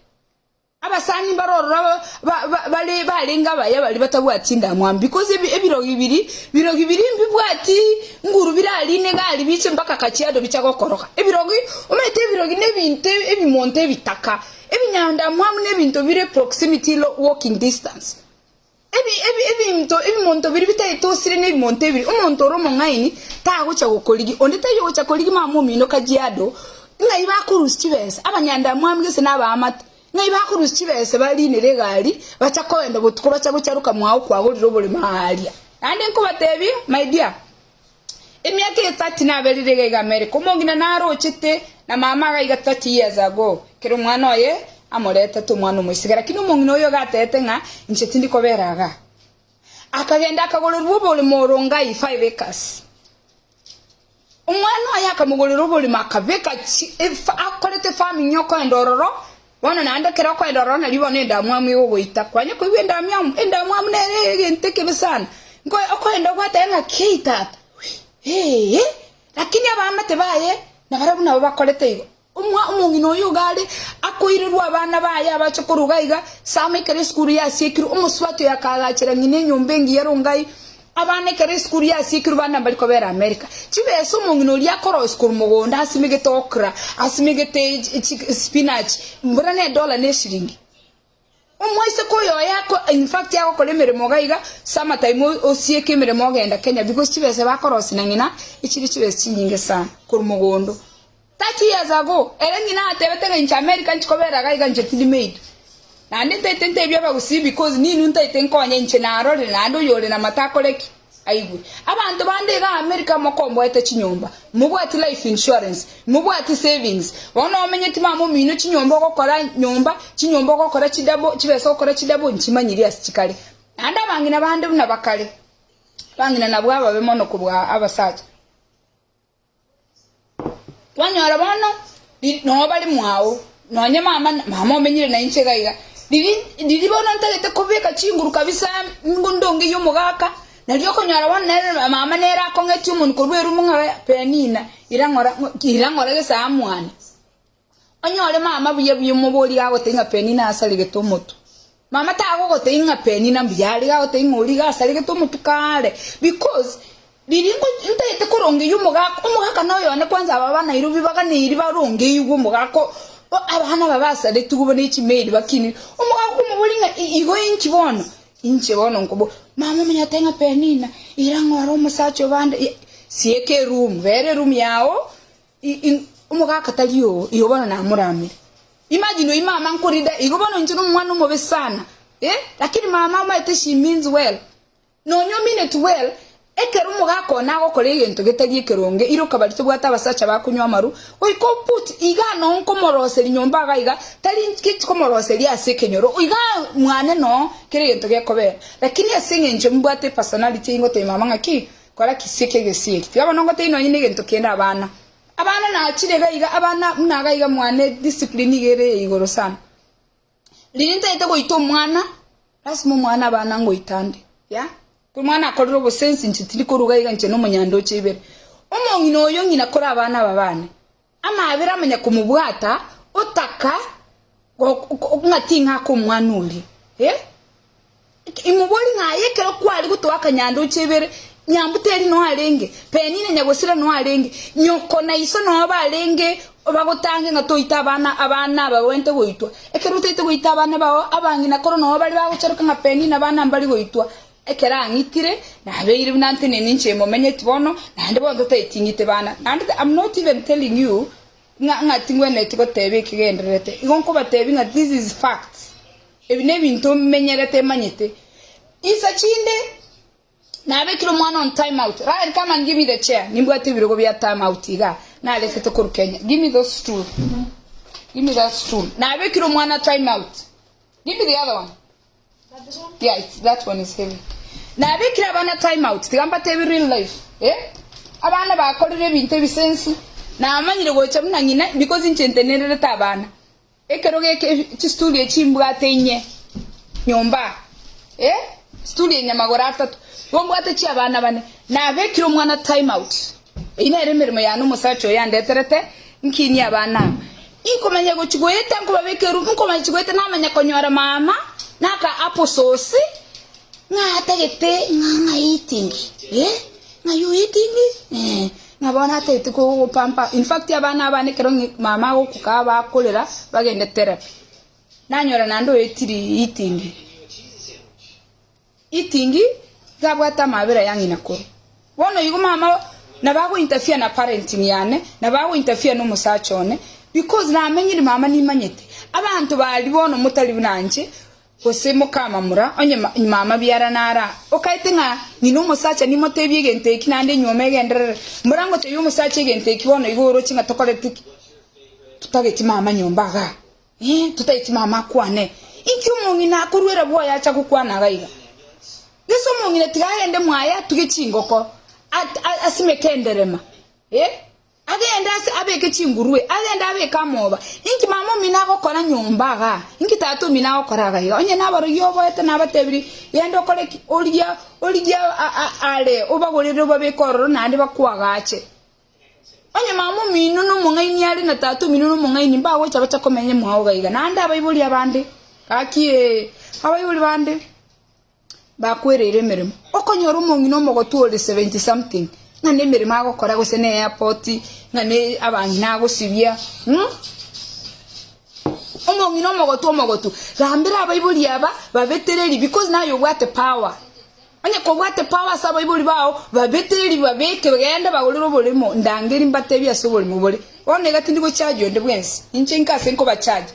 Abasani mbare ororo ba- ba- bare barenge abaya baria batabwati endamwamu because ebi ebirogi biria, birogi biria mbibwati nguru birarine gari biche mpaka Kajiado bicha gokoroga. Ebirogi, omanyete ebirogi nebinto ebimonto ebitaka, ebinyandamwamu nebinto bire proximity lo walking distance. Ebi ebi ebinto ebimonto biria bitagete osire nebimonto ebiri, omonto ore omong'aini tagocha gokorigia, onde taiyo ogocha korigia mama omino Kajiado, ng'ai bakorusia chibesa, abanyandamwamu gese na abaamate. Ng'ai bakorusia chibesa barinere egari, bacha koenda botuko bacha gocharoka mwao kwagorire oboremo aaria. Naende nkobatebia, my dear, emiaka eye 30 naberire iga iga America, omong'ina narochete na mama iga iga 30 years ago, ekero omwana oye amoretete omwana omoiseke, lakini omong'ina oyo iga atebete ng'a inche tindi kobera igaa. Akagenda akagorerwa oboremo Rongai 5 acres. Omwana oye akamogorera oboremo akabeka chi efa akorete farming okoenda ororo, bono naende ekero okoenda ororo nario bono endamwamu egogoita. Kwanya koigwa endamwamu, endamwamu nere egento ekebe sana. Nko okoenda ogwateba ng'a kei tata, eeh, lakini abaamate baye nabarabwo nabo bakorete igo. Omwa omong'ina oyo iga are akoirerwa abana baye abache korwa iga iga, Sama ekero esukuru yasiekirwe, omosubati oyo akaagachera ng'ina enyomba engiya Rongai. Abana ekero esukuru yasiekirwe bande mbari kobera Amerika. Chibesa omong'ina oria akorosia korwa mogondo asimegete okra, asimegete spinach, mbura ne edola ne eshiringi. Omoiseke oyo oye ako in fact agokora emeremo iga iga, summer time osieke emeremo ogenda Kenya because chibesa bakorosia na ng'ina echire chibesa chinyinge sana korwa mogondo. 30 years ago ere ng'ina atebete ng'a inche America nchi kobera iga iga inche tindi maid. Naende ntaete ntebie abagusii because ninwe ntaete nkonye inche narorire naende oyore namato akore ki? Aigwe. Abanto bande iga America mokomboete chinyomba, mobwati life insurance, mobwati savings, bono omenyeti mama omino chinyomba ogokora nyomba, chinyomba ogokora chidouble, chibesa ogokora chidouble nchimanyiri ase chikare. Naende abang'ina bande buna bakare, abang'ina nabwo ababe mono kobua abasacha. Kwanyora bono noo bare mwao, nonye mama mama omenyire nainche iga iga, riri riri bono ntagete kobeka chinguru kabisa ndonge ya omogaka, nario okonyora bono nere mama nere akong'etie omonwe korwa erumu ng'a Penina ira ng'ora ira ng'ora gesaa mwane. Onyore mama buya buya omoborie gagotebia ng'a Penina asaregete omotwe. Mama tagogotebia ng'a Penina mbuya are, gagotebia ng'a oria iga asaregete omotwe kare because riria nko ntagete korongeyia omogaka, omogaka noyo one kwanza aba ba Nairobi baganeiri barongeigwe omogaka o abana aba basaretigwe buna echimeri bakinire, omogaka okomoboria ng'a igo inki bono? Inche bono nkobo mama omanye atebe ng'a Penina ira ng'ore omosacha obande sieka eroom, bera eroom yago. Omogaka tari oo, igo bono namoramire. Imagine oyio mama nkorida, igo bono inche nomwana omobe sana eh, lakini mama omanyete she means well. Nonya omeaneti well, ekero omogaka one agokora egento getari ekeronge, iroka baria tobwate abasacha bakonywa amaru, goika oput iga noo nkomoroseria nyomba iga iga, tari nki komoroseria ase ekenyoro, iga mwane noo kera egento gekobera. Lakini ase eng'encho mbwate epersonality eyio ngotebia mama ng'aki, Kora kisie ki'egesio eki. Tiga bono ngotebie nonye negento kende abana. Abana nachire iga iga, abana buna iga iga mwane discipline iga ere ya igoro sana. Riria ntagete goita omwana, lasima omwana abana ngoita nde, yeah. Ko omwana akorire obosensi inche tindi koruga iga inche na omonyandoche ibere. Omong'ina oyo ng'ina kore abana aba bane, amaabera amanya komobwata, otaka ng'a ting'aka omwana oria, eh. Imobori ng'a aye ekero kware gotoaka nyandoche ibere, nyambuteri noo arenge, Penina nyagosira noo arenge, nyoko na iso noo barenge bagotange ng'a toite abana abana aba bagwenerete goitwa. Ekero otaete goita abana bao, abang'ina korwa noo bare bagocharoka ng'a Penina abana mbari goitwa. Ekero ang'itire, nabeire buna ntenene inche momenyeti bono, naende bono totaeti ng'ite bana. Naende I'm not even telling you ng'a ng'a tingwenereti goteba ekegendererete. Igo nkobatebi ng'a this is facts. Ebi nebinto menyerete manyete. Insa chinde nabekire omwana on time out. Ryan come and give me the chair. Nimbwate ebirogo bia time out igaa naretete korwa Kenya. Give me those stool. Give me that stool. Nabekire omwana time out. Give me the other one. Yeah, it's, that one is heavy. Nabekire abana time out. Tiga mbatebi real life. Eh? Abana bakorire ebinto ebisensi. Namanyire gocha buna ng'ina because inche ntenererete abana. Ekero geke chisituri echi mbwate inye nyomba, eh, situri enye magoro atato, igo mbwate chi'abana bane. Nabekire omwana time out. Eyio nere emeremo yane omosacha oyo andeterete nkinie abana aba. Inkomanya gochia goeta nkobabeka eroom, nkomanya gochia goeta namanya konyora mama naka apple sauce ng'a atagete ng'a ng'a eating, eh, ng'a you eating, eh. Ng'a bono atagete kogopampa. In fact abana abane ekero mama agokuka bakorera bagende therapy. Nanyora naende oetiri eating. Eating iga abwate amabera ya ng'ina koro. Bono igo mama nabo ago interfere na parenting yane, nabo ago interfere na omosacha one because namenyire mama nimanyete. Abanto baria bono motari buna inche. Gose mokamamura, onye mama biara nara okaete ng'a ng'ina omosacha nimotebie egento eki naende enyuoma egenderere. Mbora ngotebia omosacha egento eki bono igo oroche ng'a tokoreti ki? Totageti mama nyomba igaa, eh, totageti mama akwane. Inki omong'ina akoruera bwoye acha gokwana iga iga? Gese omong'ina. Omong'ina tiga agende mwaye atuge chingoko, asimeke enderema, eh, agende ase abeke chingurue, agende abeke amoba. Inki mama omino agokora nyomba igaa? Inki tata omino agokora iga iga? Onye nabarogi oboete nabatebirie, genda okore ki? Origie origie are obagorere obabeke ororo naende bakoagache. Onye mama omino nomong'aini are na tata omino nomong'aini, mbagocha bacha komenya mwao iga iga. Naende abaibori abande, gaki ee, abaibori bande bakwereire emeremo. Okonyora omong'ina omogotu ore seventy something, ng'a nemeremo agokora gose ne airport, ng'a ne abang'ina agosibia mh. Omong'ina omogotu omogotu, gambera abaibori aba babetereri because naye obwate power. Onye kobwate power ase abaibori bao, babetereri babeke genda bagorere oboremo, ndangeri mbatebie ase oboremo bore. Bono iga tindi gocharge onde bwensi, inche inke ase nkobacharge.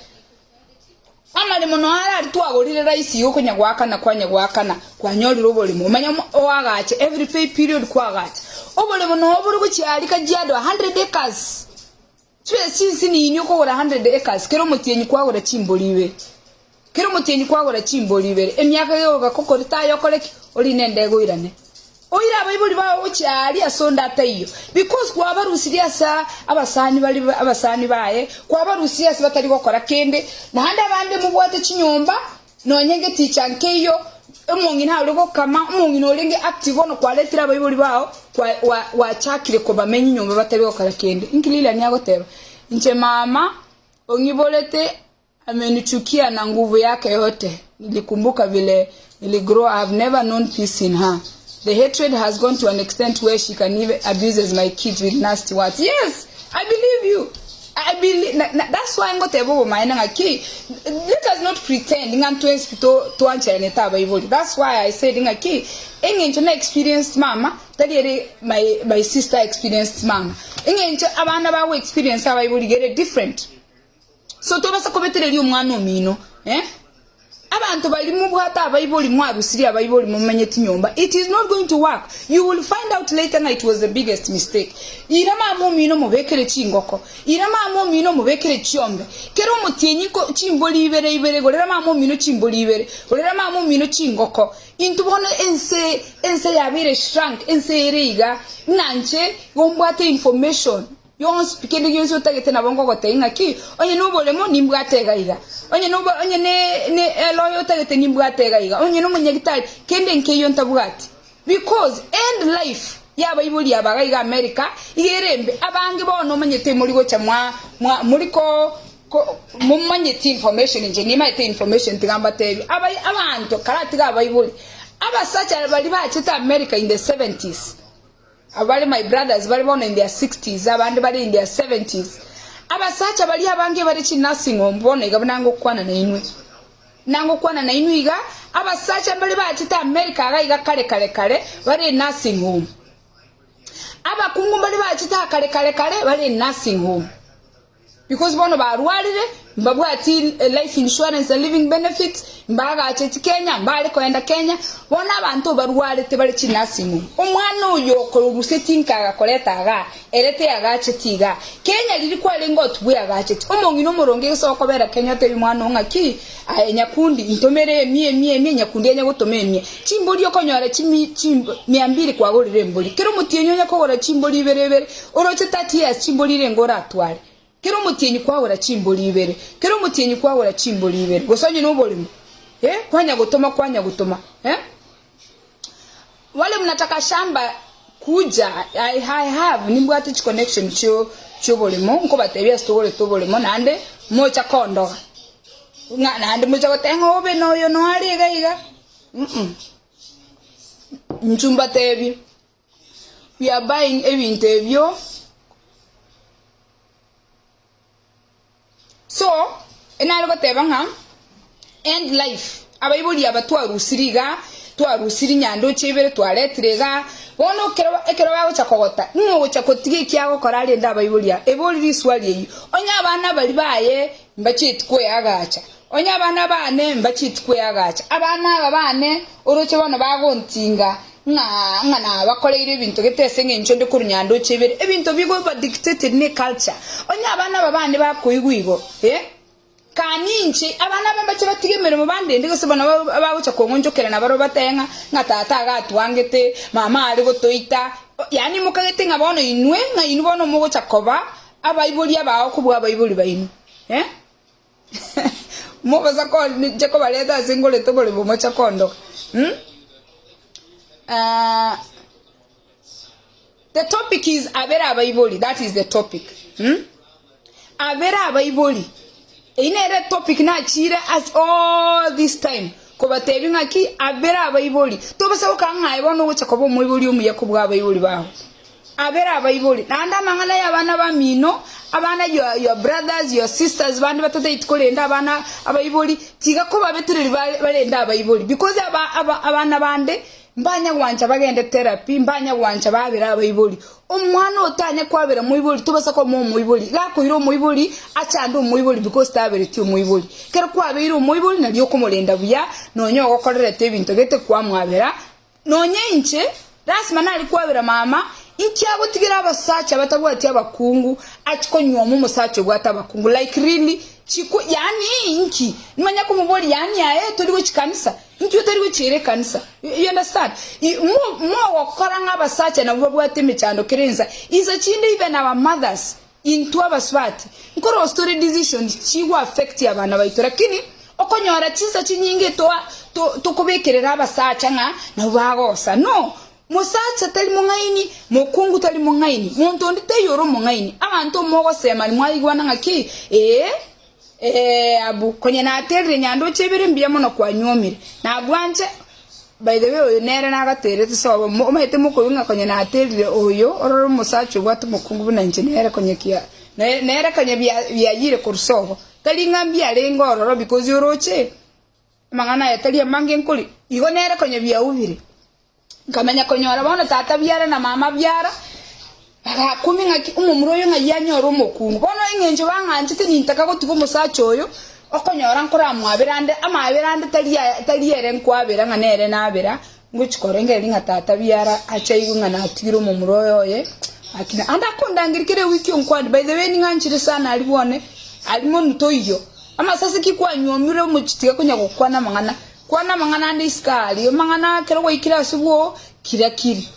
Amaremo noyo are aria twagorire rahisi igo konya goakana kwanya goakana kwanyorire oboremo omanye oagache every pay period kwagacha. Oboremo noyo bore gochia aria Kajiado 100 acres. Chibe chinsinini okogora 100 acres kera omotienyi kwagora chimbori ibere. Kera omotienyi kwagora chimbori ibere emiaka gegoka okori tayo okore ki? Orine endege oirane. Oire abaibori bao gochia aaria ase onde ataiyo, because kwabarusirie ase abasani baria abasani baye, kwabarusirie ase batari gokora kende, naende abande mobwate chinyomba, nonye ngeticha nkeiyo, omong'ina ore gokama, omong'ina orenge active bono kwaretire abaibori bao, kwa gwa gwachakire kobamenya nyomba batari gokora kende. Inki Lilian agoteba? Inche mama ong'iborete Amenichukia na nguvu yake yote, nilikumbuka vile niligrow I have never known peace in her the hatred has gone to an extent where she can even abuses my kids with nasty words yes I believe you I believe na, na, that's why ngoteba obomaene ng'aki let us not pretend ng'a ntwensi pi to twancheranete abaibori that's why I said ng'aki eng'encho na experienced mama tari ere my, my sister experienced mama eng'encho abana bago experience abaibori gere different So tobasa kobetereria omwana omino eh? Abanto baria mobwate abaibori mwarusirie abaibori momenyeti nyomba it is not going to work you will find out later ng'a it was the biggest mistake. Ira mama omino mobekere chingoko, ira mama omino mobekere chiombe, kera omotienyi ko chimbori ibere ibere gorera mama omino chimbori ibere, gorera mama omino chingoko. Intwe bono ense ense yabeire shrunk ense ere iga ng'a inche igo mbwate information. Yonsi pi, kende gionsi otagete nabo ngogotebia ng'aki, onye noboremo nimbwate iga iga, onye nobo onye ne ne eloya otagete nimbwate iga iga, onye nomonyagitari, kende nkeiyo ntabwati. Because end life y'abaibori aba iga iga America, iga ere embe, abange bono omanyete mori gocha mwa mwa mori ko ko momanyeti information inche nimanyete information tiga mbatebie, abai abanto karatiga abaibori, abasacha baria bachete America in the seventies, Abare my brothers bare bono in their sixties abande bare in their seventies abasacha baria abange bare chi nursing home bono iga buna ngokwana nainwe nangokwana nainwe iga abasacha mbare bachete America iga iga kare kare kare bare nursing home abakungu mbare bachete aa kare kare kare bare nursing home. Because bono barwarire, mbabwati life insurance na living benefits, mbagacheti Kenya, mbare koenda Kenya, bono abanto barwarete bare chi nursing home. Omwana oyo okorusetie nka agakoreta igaa, ere teyagacheti igaa. Kenya riria kwarenge ot bweagacheti, omong'ina omoronge gose okobera Kenya otebie omwana oo ng'aki, aye nyakundi ntomere emia emia emia, nyakundi onye gotoma emia. Chimbori okonyora chimi chimb mia mbiri kwagorire embori. Kera omotienyi onye kogora chimbori ibere ibere, Oroche 30 years chimbori irenge oratware? Kera omotienyi kwagora chimbori ibere, kera omotienyi kwagora chimbori ibere, gose onye noboremo, eh, kwanya gotoma kwanya gotoma, eh. Wale mnataka shamba kuja I, I have nimbwate chiconnection chio chioboremo nkobatebia ase togorete oboremo naende mocha kondoga ng'a naende mocha goteba ng'a obe noyo noare iga iga mm inchu mbatebie. We are buying ebinto ebio. So, enare goteba ng'a end life, abaibori aba twarusiri igaa, twarusiri nyandoche ibere twaretire igaa, bono ekero ekero bagocha kogota, ng'o ogocha kotiga eki agokora arende abaibori aba? Ebori riswali eyio. Onye abana baria baye mbachieti koeagacha, onye abana bane mbachieti koeagacha, abana aba bane oroche bono bagontinga Ng'a ng'a nabakoreire ebinto gete ase engencho ende korwa nyandoche ibere, ebinto bigoba dictated ne culture. Onye abana aba bane bakoigwa igo, eh? Kani inche, abana aba mbache batige emeremo bandende, gose bono bagocha kong'onchokera nabarabwo batebe ng'a, ng'a tata iga atwangete, mama are gotoita, yaani mokagete ng'a bono inwe, ng'a inwe bono mogocha koba abaibori abao kobua abaibori baino, eh? Mobasa ko inche kobareta ase ngorete oboremo moche kondoka, mh? The topic is abere abaibori, that is the topic, mh? Abere abaibori, eyio nere etopic nachire ase all this time kobatebia ng'aki abere abaibori, tobasa gokora ng'a aye bono ogocha koba omoibori omuya kobua abaibori bao. Abere abaibori, naende amang'ana y'abana bamino, abana your, your brothers, your sisters bande batataeti korenda abana abaibori, tiga kobabetereri bare barende abaibori because aba aba abana bande Mbanya gwancha bagende therapy, mbanya gwancha babere abaibori. Omwana otanya kwabera moibori tobasa komoa omoibori, iga akoira omoibori achande omoibori because tabereti omoibori. Ekero kwabeire omoibori nario okomorenda buya nonya ogokorerete ebinto gete kwamwabera, nonya inche lasima nare kwabera mama inki agotigera abasacha batabwati abakungu achi konyuoma omosacha obwate abakungu like really chiku yaani inki nimanya komoboria yaani aye tori gochi kanisa. Intwe tori gochiera ekanisa. You understand? Mogokora ng'a abasacha nabwo babwate emechando kera ensa. Insa chinde even our mothers, intwe abasubati, nkorosia tore decisions chigo affect abana baito lakini okonyora chinsa chinyinge toa tokobekerera abasacha ng'a nabwo bagosa. No! Mosacha tari mong'aini, mokungu tari mong'aini, monto onde taiyo ore omong'aini. Abanto mogosemani mwaigwana ng'aki? Ee. Ee, abwo, konya naterire nyandoche ibere mbuya mono kwanyuomire. Nabwanche, by the way oyo nere nagaterete sobo, omanyete mokoigwa ng'a konya naterire oyo, orore omosacha obwate omokungu buna inche nere konya kia, nere konya biayire korwa sobo. Tari ng'a mbiarenge ororo because oroche, amang'ana aya tari amange nkori, igo nere konya biaubire. Nkamanya konyora bono tata biara na mama biara, bagakumia ng'aki omomura oyo ng'ai anyore omokungu. Bono eng'encho bang'anchete nintaka gotiga omosacha oyo, okonyora nkoramwabera ande, amaabera ande tari aya tari ere nkwabera ng'a nere nabera, ngochi korengereria ng'a tata biara ache aigwe ng'a natigire omomura oyo oye, lakini ande akondangeria kera ewiki onkwanie, by the way ning'anchire sana aria bwane, aria monto toiyo, amasase ki kwanyuomire omochie tiga konya gokwana amang'ana. Kwana amang'ana ande isiko aaria, amang'ana ekero gwaikire ase bwoo, kira-kiri.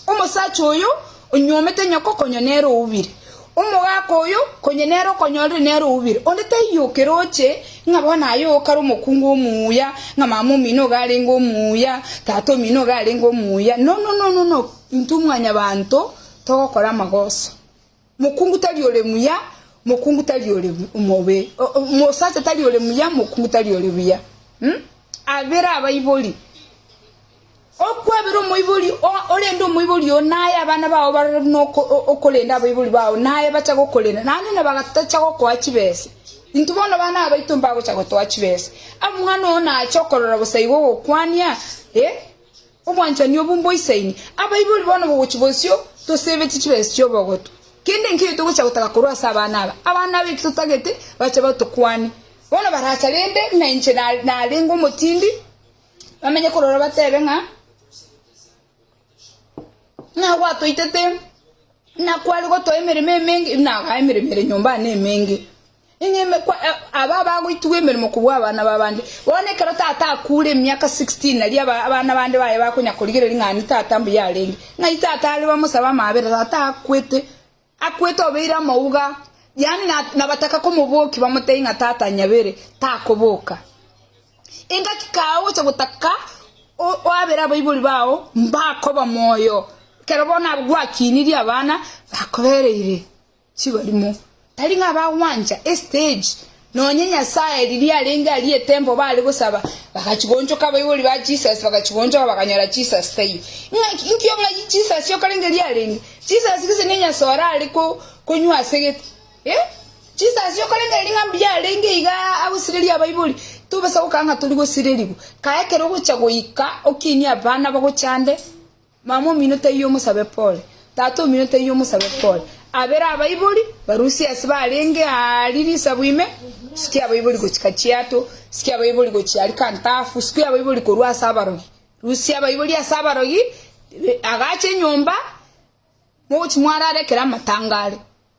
Omosacha oyo onyuomete nyoko konya nere oubire, omogaka oyo konya nere okonyorire nere oubire. Onde taiyo okeroche ng'a bono aye okare omokungu omuya, ng'a mama omino iga arenge omuya, tata omino iga arenge omuya. No, no, no, no, no, intwe mwanyabanto togokora amagoso. Mokungu tari ore muya, mokungu tari ore omobe, mosacha tari ore muya, mokungu tari ore buya. Abere abaibori, okwabera omoibori orende omoibori oo naye abana bao barore buna okorenda abaibori bao naye bacha gokorenda naende na bagatacha gokoa chibesa. Intwe bono abana aba baito mbagocha gotoa chibesa. Omwana oo nache okorora bosa igo ogokwania eh. Obwanchani obo mboisaini. Abaibori bono bogochia bosio tosebeti chibesa chi'obogotu. Kende nkeiyo togochia gotaka korwa ase abana aba. Abana aba eki totagete bache batokwane. Bono baracha rende ng'a inche narenge omotindi, bamenye korora batebe ng'a ng'a gwatoitete, ng'a kware gotoa emeremo emenge, buna emeremo ere nyomba yane emenge. Aba abagoitigwa emeremo kobua abana b'abande. Bono ekero tata akuure emiaka 16, nario abana bande baye bakonya korigereria ng'a ani tata mbuya arenge. Ng'ai tata are bamosabe amaabera, tata akwete, akwete obeire amauga, yaani nabataka komobokia bamotebie ng'a tata nyabere, takoboka. Engaki kaao ogocha gotaka oabere abaibori bao, mbakoba moyo. Ekero bono abwo gwakinirie abana, bakobereire. Chibarimo. Tari ng'a bagwancha estage, nonye Nyasae riria arenge aria etemple bare gosaba, bagachigonchoka abaibori ba Jesus bagachigonchoka bakanyora Jesus taiyo. Ng'aki inkio ng'ai Jesus okarenge riarenge? Jesus gese ne Nyasae orare ko konywa ase gete eh? Jesus okarenge ng'a mbuya arenge iga agosireria abaibori, tobasa gokora ng'a tori gosirerigwa. Kae ekero ogocha goika okinie abana bagochande. Mama omino taiyo omosabe pole, tata omino taiyo omosabe pole. Abere abaibori barusie ase barenge aaria risabu ime, sikia abaibori gochia Kachiato, sikia abaibori gochia aria Kantafu, sikia abaibori korwa ase abarogi. Rusia abaibori ase abarogi, agache enyomba, mogochia mwarara ekero amatanga are.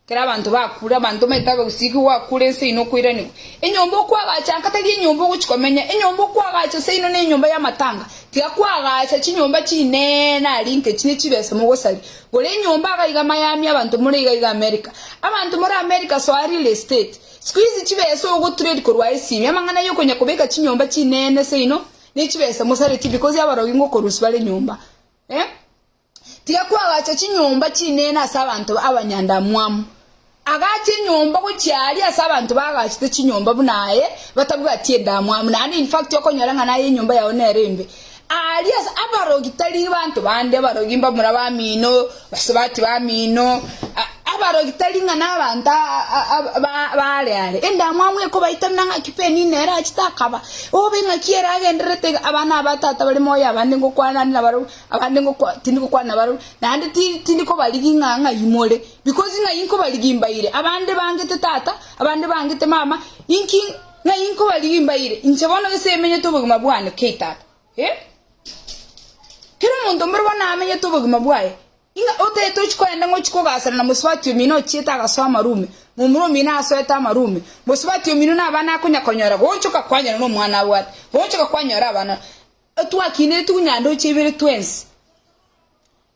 Ekero abanto bakure, abanto omanyete abagusii ki gwakure ense ino okoiranigwa. Enyomba okoagacha nka tari enyomba ogochia komenya, enyomba okoagacha seino nenyomba y'amatanga. Tiga koagacha chinyomba chineene aria inke chine chibesa mogosaria. Gora enyomba iga iga Miami abanto more iga iga America. Abanto more America soa real estate. Siku hizi chibesa ogotrade korwa esimi, amang'ana yokonya kobeka chinyomba chineene seino ne chibesa mosaretie because abarogi ngokorusia bare nyomba. Eh? Tiga koagacha chinyomba chinene ase abanto abanyandamwamu. Agache enyomba gochia aria ase abanto baagachete chinyomba buna aye, batabwati endamwamu, naende in fact okonyora ng'a naye enyomba yao nere embe. Aria ase abarogi tari banto bande, abarogi mbamura bamino, basubati bamino, abarogi tari ng'a nabanto baare are. Endamwamu ekobaita buna ng'aki Penina ere achete akaba, obe ng'aki ere agendererete iga, abana aba tata bare moyo abande ngokwana ande nabarobwo. Abande ngokwa, tindi gokwana nabarabwo, naende ti, tindi kobarigi ng'a ng'ai more, because ng'ai nkobarigi mbaire. Abande bangete tata, abande bangete mama, inki ng'ai nkobarigi mbaire? Inche bono gese emenyete obogima bwane kei tata, eh? Kera omonto mboro bono amenyete obogima bwaye, ing'a otagete ochia kogenda ng'a ochie kogasana na mosubati omino ochiete agasoa amarume, momura omino asoete amarume, mosubati omino na abana akonya konyora, goonchoka kwanyora na omwana abwate, goonchoka kwanyora abana. Twakinetigwe nyandoche ibere twensi.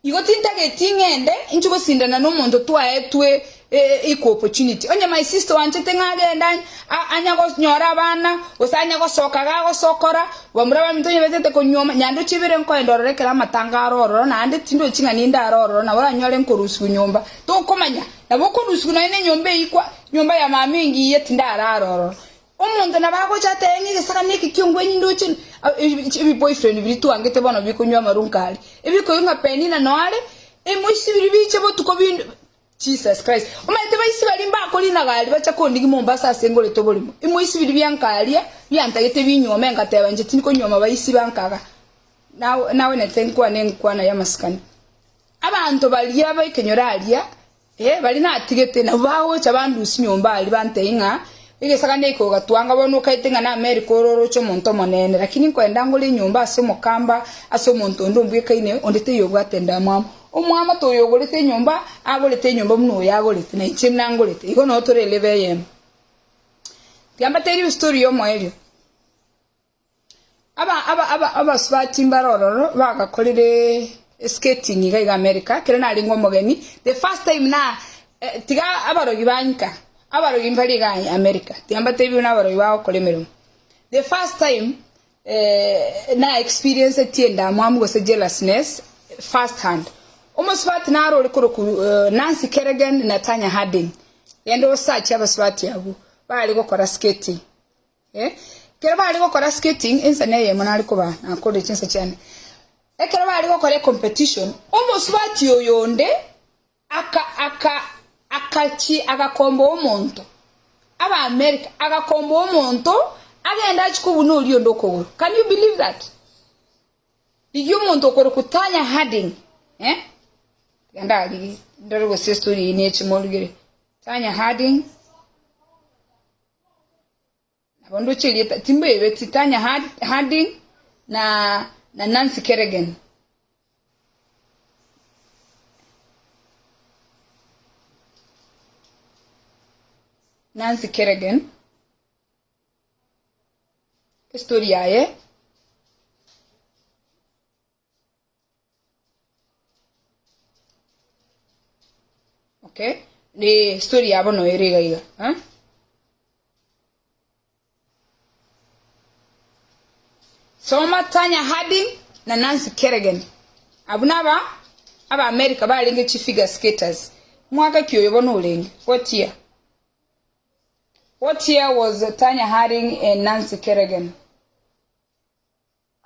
Igo tintageti ng'ende inche gosindana nomonto twaetwe equal opportunity. Onye my sister oanchete ng'a agende anya konyora abana gose anya gosoka gagosokora, bamura baminto onye betete konyuoma, nyandoche ibere nkoenda ororo ekero amatanga are ororo naende tindochi ng'a ninde are ororo nabo oranyore nkorusigwa nyomba. Tokomanya, nabo okorusigwa nonya ne enyomba eyio kwa nyomba ya mama engiya tindarara ororo. Omonto nabo agocha atebe ng'a egesagane eke ki'ongwenyi ndoche ebiboyfriend biria twangete bono bikonywa amarwa nkare, ebikoigwa ng'a Penina noare, emoisi biria biche botuko binde Jesus Christ. Omanyete baisi baria mbakorina gari bacha kondigia Mombasa ase ngorete oborimo. Emoisi biria biankaria biantagete binyuome ngateba inche tindi konyuoma baisi bankaga. Nawe nawenete nkwane enkwana y'amasikani. Abanto baria b'ekenyoro aria Ee, baria natigete, nabwo bagocha bandusie nyomba aria, bantebie ng'a egesagane eke ogatwanga bono okaete ng'a n'Amerika ore oroche omonto omonene, lakini nkoenda ngore enyomba ase omokamba ase omonto onde ombwekaine, onde taiyo obwate endamwamu. Omwamate oyo ogorete enyomba, agorete enyomba buna oyo agorete, na inche buna ngorete. Igo noo tore elevel eyemo. Tiga mbaterie estory y'omoerio. Abasubati mbare ororo bagakorire skating iga iga America, ekero narenge omogeni, the first time na tiga abarogi ba nka, abarogi mbare iga America, tiga mbatebie buna abarogi bagokora emeremo. The first time na experienceti endamwamu gose jealousness first hand, omosubati naro ore korokwa Nancy Kerrigan na Tanya Harding, genda osache abasubati abwo, bare gokora skating. Ekero bare gokora skating, ensa neyemo nare koba nakorire chinsa chiane. Ekero bare gokora ecompetition, omosubati oyo onde aka aka akachi agakomboa omonto, Abaamerika, agakomboa omonto agende achie kobuna oria onde okogoro. Can you believe that? Rigia omonto okorokwa Tanya Harding, eh? Tiga ndarigie, ndore gose estory eye neche morugere. Tanya Harding. Nabo ndoche erieta, timboebeti, Tanya Harding na, na Nancy Kerrigan. Nancy Kerrigan, estory yaye. Okay, ne story yabo noyo ere iga iga. Eh? Soma Tanya Harding na Nancy Kerrigan. Abwo naba aba America barenge chi figure skaters. Mwaka ki oyo bono orenge? What year? What year was Tanya Harding and Nancy Kerrigan?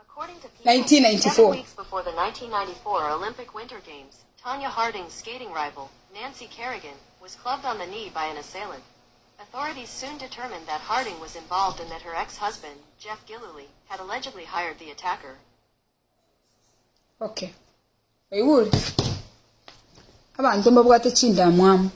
According to People, seven 1994. weeks before the 1994 Olympic Winter Games, Tonya Harding's skating rival, Nancy Kerrigan, was clubbed on the knee by an assailant. Authorities soon determined that Harding was involved and that her ex-husband, Jeff Gillooly, had allegedly hired the attacker. Okay. Oigure? Abanto mbabwate chindamwamu.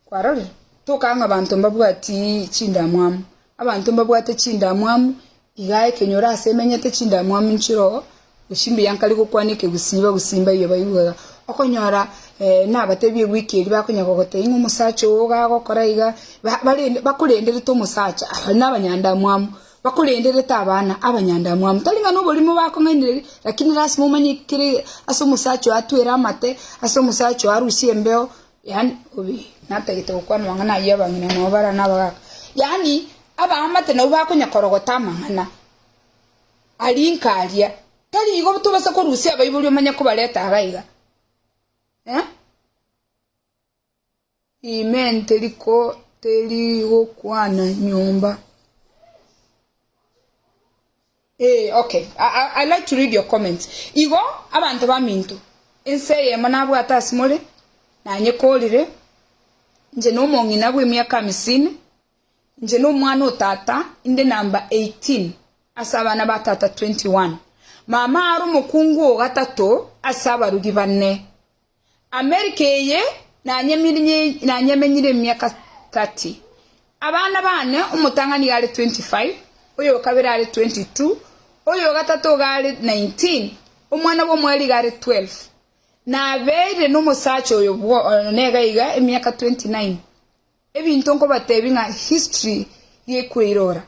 Kwarorire? Tokaa ng'a abanto mbabwati chindamwamu. Abanto mbabwate chindamwamu, iga ekenyoro ase emenyete chindamwamu nchire oo, gose mbuya nkare gokwana ekegusii bagusii mbaiyo baigwe iga. Okonyora. Nabatebie ewiki eria bakonya gogotebia ng'a omosacha oo iga agokora iga, ba- barende bakorenderete omosacha aba na abanyandamwamu, bakorenderete abana abanyandamwamu. Tari ng'a na oborimo bakong'ainereria, lakini lasima omanye kere ase omosacha oyo atwere amate, ase omosacha oyo arusie embeo, yaani obe natagete gokwana amang'ana ayio abang'ina nabo bare na abagaka, yaani abaamate nabwo bakonya korogota amang'ana. Aria inka aria, tari igo tobasa korusia abaibori omanye kobareta iga iga. Eh? Ime teriko terigokwana nyomba. Eh, okay. I, I, I like to read your comments. Igo abanto baminto, ense eyemo nabwate ase more, nanyekorire, inche nomong'ina bw'emiaka amisini, Inche nomwana o tata, inde namba 18 ase abana ba tata 21. Mama are omokungu o gatato ase abarugi bane. Amerika eye nanyemenyire emiaka 30. Abana bane omotang'ani iga are 25, oyo o kabere are 22, oyo o gatato iga are 19, omwana bw'omweri iga are 12. Nabeire nomosacha oyo nega iga emiaka 29. Ebinto nkobatebia ng'a history gekweirora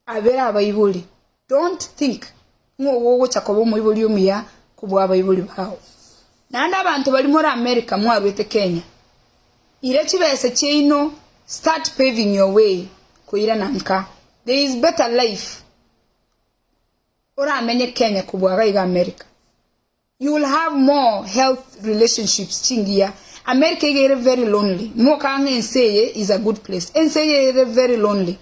abere abaibori don't think ng'a ogo ogocha koba omoibori omuya kobua abaibori bao. Naende abanto baria more America mwarwete Kenya ira chibesa chiaino start paving your way koirana nka there is better life oramenye Kenya kobua iga iga America. You will have more health relationships chingiya. America iga ere very lonely. Moka ng'a ense eye is a good place. Ense eye ere very lonely.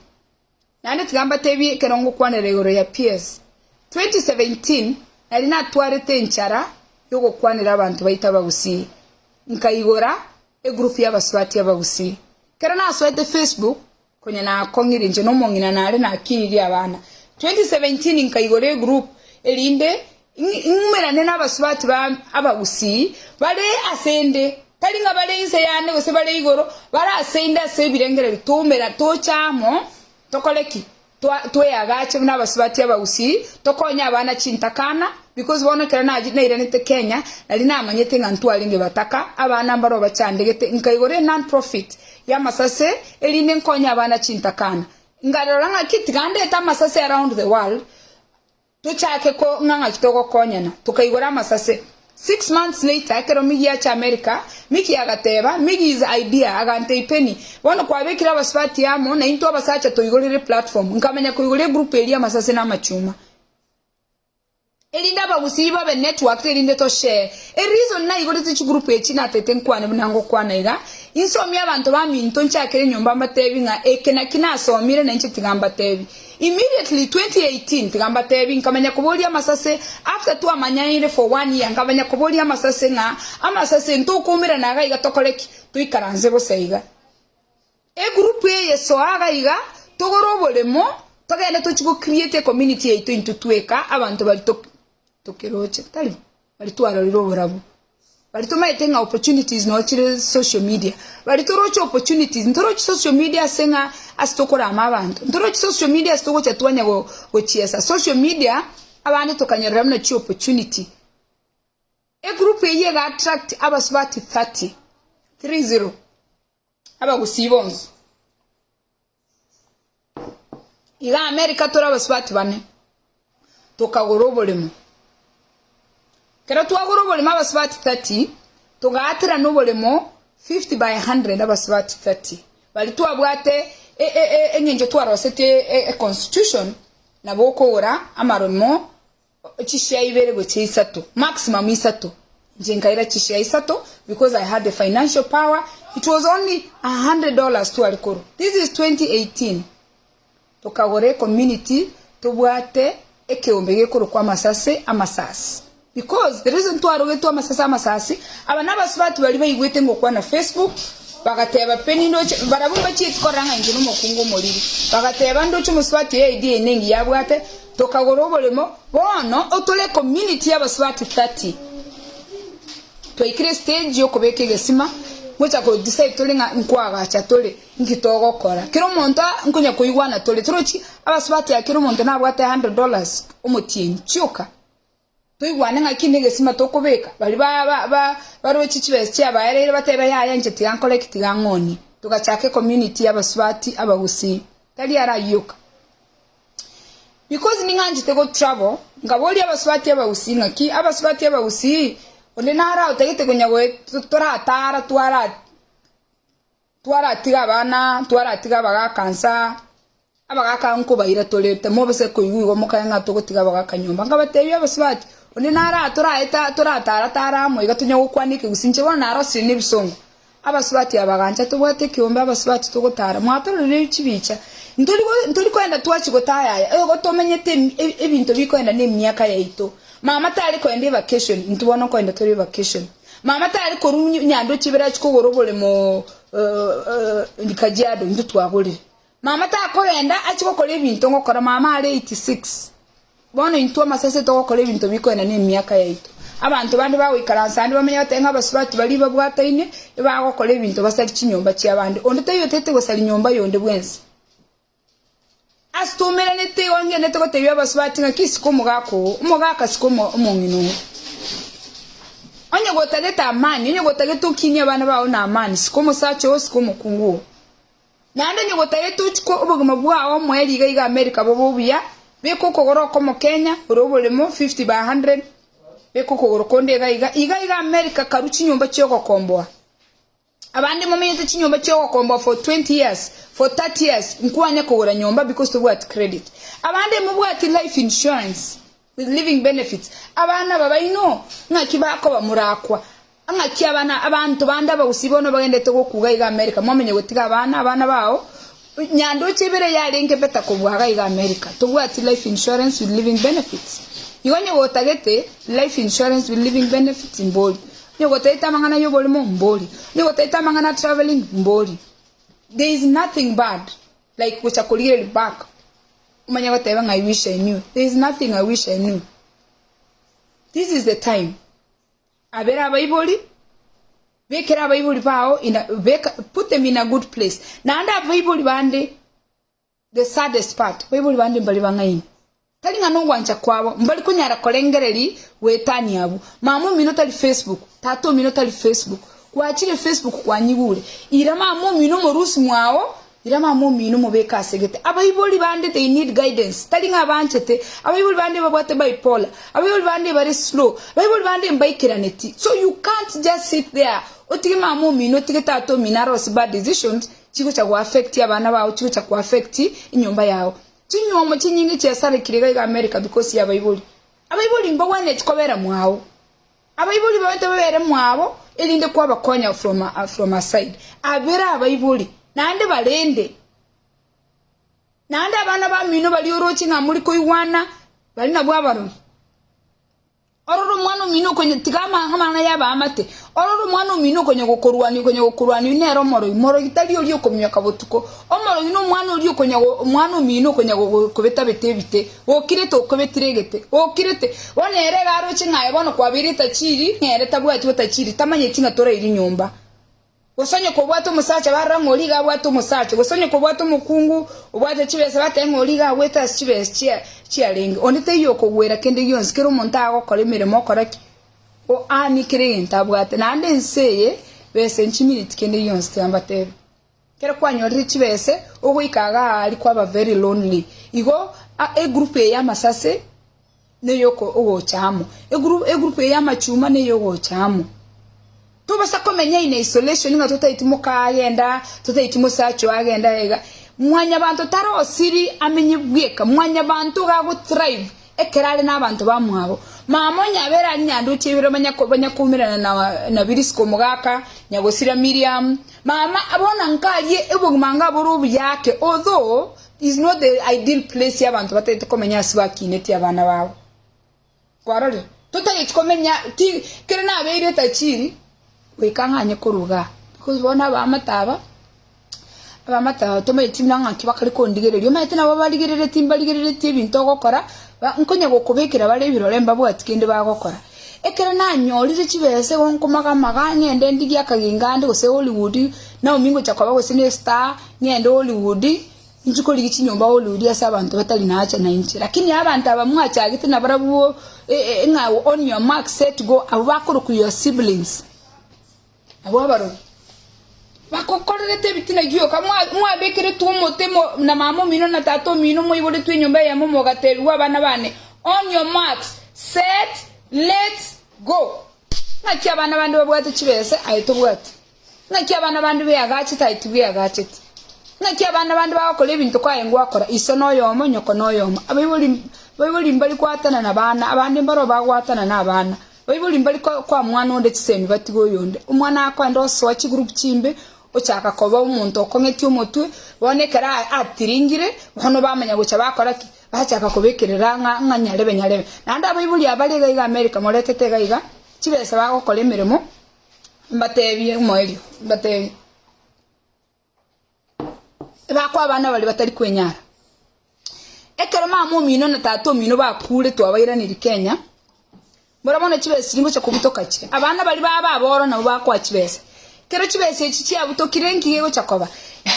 Naende tiga mbatebie ekero ngokwanera igoro ya peers. 2017 nari natwarete enchara yogokwanera abanto baito abagusii. Nkaigora egroup y'abasubati abagusii. Ekero nasoete Facebook Konya nakong'ire inche nomong'ina nare nakinirie abana. 2017 nkaigora egroup erinde ng'umerane nabasubati ba abagusii bare ase ende, tari ng'a bare inse yane gose bare igoro, bare ase inde ase ebirengererio toumera toche amo tokore ki? Tweagache buna abasubati abagusii tokonye abana chintakana because bono ekero nairanete Kenya nari namanyete ng'a ntwarenge bataka abana mbaro bachandegete nkaigora e non profit y'amasase erinde nkonye abana chintakana nkarora ng'aki tiga ndete amasase around the world Tochake ko ng'a ng'aki togokonyana. Tokaigora amasase. Six months later, ekero Miggy acha America, Mickey agateba, Miggy's idea, agantebia Penny, bono kwabekire abasubati amo, na intwe abasacha toigorere platform. Nkamanya koigora egroup eria amasase na amachuma. Erinde abagusii babe networked erinde to share. E reason naigorete chigroup echi natete nkwane buna ngokwana iga, insomie abanto baminto nchakere nyomba mbatebi ng'a eke naki nasomire nainche tiga mbatebi. Immediately 2018 tiga mbatebi nkamanya koboria amasase after twamanyaine for one year nkamanya koboria amasase ng'a amasase ntokoumerana iga iga tokore ki? Toikaranse bosa iga. Egroup eye soa iga iga togore oboremo togende tochi go create ecommunity yaito intwe tweka abanto bari tokeroche tari bari twarorire oborabu. Baria tomaete ng'a opportunities noo chire social media, baria toroche opportunities, ntorochi social media ase ng'a ase tokorama abanto, ntorochi social media ase togocha twanya gochiesa. Social media abande tokanyorera buna chi opportunity. Egroup eyio ega attract abasubati 30, 30, abagusii bonsi. Iga America tore abasubati bane, tokagora oboremo. Ekero twagora oboremo abasubati 30, togaaterana oboremo 50 by 100 abasubati 30. Baria twabwate eng'encho twarosetie econstitution, nabo okogora amaremo chishare ibere gochia isato, maximum isato, inche nkaira chishare isato because I had the financial power, it was only $100 tware korwa, this is 2018, tokagora ecommunity tobwate ekeombe gekorokwa amasase amasasi because the reason twarogetwe amasase amasasi, aba nabasubati baria baigwete ngokwana Facebook, bagateba Penny ndoche, barabwo mbachieti korora ng'a inche nomokungu omoriri, bagateba ndoche omosubati oyo idea eye nengiya abwate, Tokagora oboremo, bono otore ecommunity y'abasubati 30. Twaikire estage y'okobeka egesima, ngocha ko decide tore ng'a nkoagacha tore, nki togokora. Kera omonto nkonya koigwana tore, torochi abasubati aya kera omonto nabwate $100 omotienyi, chioka. Toigwane ng'aki negesima tokobeka, baria ba ba ba baroche chibesa chiabaereire batebe yaya inche tiga nkore eki tiga ng'onie. Togachaka ecommunity y'abasubati abagusii. Tari arayioka. Because ning'anchete go travel, nkaboria abasubati abagusii ng'aki abasubati abagusii onde naro otagete konya goe toratara twara Twaratiga abana, twaratiga abagaaka nsa, abagaaka nkobaira tore, timobisa koigwa igo mokae ng'a togotiga abagaaka nyomba. Nkabatebia abasubati, onde nara toraeta toratara tara amo iga tonya gokwana ekegusii, inche bono narosire na ebisongo. Abasubati aba bagancha tobwate ekeombe abasubati togotara, mwatororire chibicha, ntori go ntori koenda twachia gotayaya, igo tomenyete emi ebinto bikoenda na emiaka yaito. Mama tare koenda evacation, intwe bono nkoenda tore evacation. Mama tari korwa nyandoche ibere achie kogora oboremo Kajiado intwe twagorire. Mama takogenda achie gokora ebinto ngokora mama are 86 bono intwe amasase togokora ebinto bikoenda na emiaka yaito. Abanto bande bagoikaransa ande bamenye batebe ng'a abasubati baria babwataine ebagokora ebinto basarie chinyomba chiabande. Onde taiyo otagete gosaria nyomba yonde bwensi. Ase toumeranete igo ngenderete gotebia abasubati ng'a ki isiko omogaka oo, omogaka siko omong'ina oo. Onye gotagete amani, onye gotagete okinie abana bao na amani, sika omosacha oo, sika omokungu oo. Naende onye gotagete ochike obogima bwao omoerio iga iga America bobe obuya, beka okogoro okomo Kenya, ore oboremo 50 by 100, beka okogoro konde iga iga, iga iga America karue chinyomba chiogokomboa. Abande momenyete chinyomba chiogokomboa for 20 years, for 30 years, nkwanya kogora nyomba because tobwati credit. Abande mobwati life insurance with living benefits. Abana aba baino ng'aki bakoba morakwa? Ng'aki abana abanto bande abagusii bono bagendete gokuga iga America mwamanya gotiga abana abana bao nyandoche ibere yarenge better kobua iga iga America. Tobwati life insurance with living benefits. Igo onye gotagete life insurance with living benefits mbori. Onye gotaete amang'ana y'oborimo, mbori. Onye gotaete amang'ana a travelling, mbori. There is nothing bad like gocha korigereria back omanye goteba ng'a I wish I knew. There is nothing I wish I knew. This is the time. Abere abaibori, bekera abaibori bao in a, beka, put them in a good place. Naende abaibori bande The saddest part, baibori bande mbare bang'aini. Tari ng'a nogwancha kwabo, mbari konyara korengereria goetania abwo. Mama omino tari Facebook, tata omino tari Facebook. Gwachire Facebook kwanyigure. Ira mama omino omorusi mwao, ira mama omino omobeke ase gete. Abaibori bande they need guidance, tari ng'a abanchete. Abaibori bande babwate bipolar, abaibori bande bare slow, abaibori bande mbaikeraneti. So you can't just sit there otige mama omino, otige tata omino arose bad decisions, Chigocha go affect abana bao, chigocha ko affect enyomba yao. Chinywomo chinyinge chiasarekire iga iga America because ya abaibori. Abaibori mbagwenereti kobera mwao. Abaibori babete babere mwabo erinde kwabakonya from a, from a side. Abere abaibori, naende barende. Naende abana bamino baria oroche ng'a muri koigwana, baria nabwo abarogi. Orore omwana omino okonya, tiga amang'ana y'abaamate, orore omwana omino okonya gokorwania, okonya gokorwania, oyio nere omorogi. Morogi tari oria okominyoka botuko. Omorogi nomwana oria okonya omwana omino okonya kobetabeta ebite, gokirete okobetire egete, gokirete. Bono ere iga aroche ng'a aye bono kwabeire etachiri, ng'a ere tabwati botachiri, tamanyeti ng'a torairi nyomba. Gose onye kobwate omosacha barora ng'a oria iga abwate omosacha, gose onye kobwate omokungu obwate chibesa batebe ng'a oria iga agwete ase chibesa chia chiarenge. Onde taiyo okogwera kende gionsi, kera omonto agokora emeremo okora ki? O aanie kera egento abwate. Naende ense eye besa nchimineti kende gionsi tiga mbatebie. Ekero kwanyorire chibese ogoika iga aria kwaba very lonely. Igo egroup eye y'amasase neyoko ogocha amo, egroup eye y'amachuma neyogocha amo. Tobasa komenya in isolation ng'a totaeti moka agenda, totaeti mosacha oye agenda iga. Mwanyabanto tarosiri amenye bweka, mwanyabanto iga ago thrive ekero are na abanto bamwabo. Mama onye abere aria nyandoche ibere banya banya koumerana na na Birisiko omogaka, nyagosira Miriam, mama bono nkarie obogima anga bore obuya ake although is not the ideal place y'abanto batagete komenya ase bakinetie abana babo. Kwarorire? Totageti komenya ti kere nabeire etachiri goika ng'anye korwa igaa because bono abaamate aba abaamate aba tomanyeti buna ng'aki bakare kondigereria omanyete nabo barigereretie mbarigereretie ebinto ogokora ba nkonya gokobekera bare ebirore mbabwati kende bagokora. Ekero nanyorire chibesa igo nkomaga amaga ng'ende ndigie akaginga ande gose Hollywood, Naomi ngocha koba gose ne estar, ng'ende Hollywood. Inche korigia chinyomba Hollywood ase abanto batari nacha nainche. Lakini abanto aba mwachagete nabarabwo ng'a on your mark set go abwo bakorokwa your siblings. Abwo abarogi bagokorerete ebitina gioka, mwabekeretwe omote na mama omino na tata omino, mwaiboretwe enyomba eyemo mogatebigwa abana bane, on your marks, set, let's go. Ng'aki abana bande babwate chibesa aye tobwati? Ng'aki abana bande beagachete aye tibweagacheti? Ng'aki abana bande bagokora ebinto kwaye ngwakora? Iso noyomo, nyoko noyomo. Abaibori abaibori mbari gwatanana abana, abande mbaroo bagwatanana abana. Baibori mbari koa mwana onde chisemi batige oyonde. Omwana akoenda osoa chigroup chimbe, ochaka koba omonto okong'etie omotwe, bono ekero atiringire, bono bamanya gocha bakora ki? Bachaka kobekerera ng'a ng'a nyarebe nyarebe. Naende abaibori aba bare iga iga America moretete iga iga, chibesa bagokora emeremo, mbatebie omoerio, mbatebie. Bakoa abana baria batari kwenyara. Ekero mama omino na tata omino bakure twabairanirie Kenya, mbora bono chibesa chiria ngocha kobutoka chire. Abana baria baba aboro nabo bakoa chibesa. Ekero chibesa echi chiabutokire nki gegocha koba?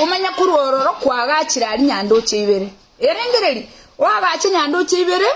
Omanya korwa ororo kwagachire aria nyandoche ibere. Erengereria, oagache nyandoche ibere.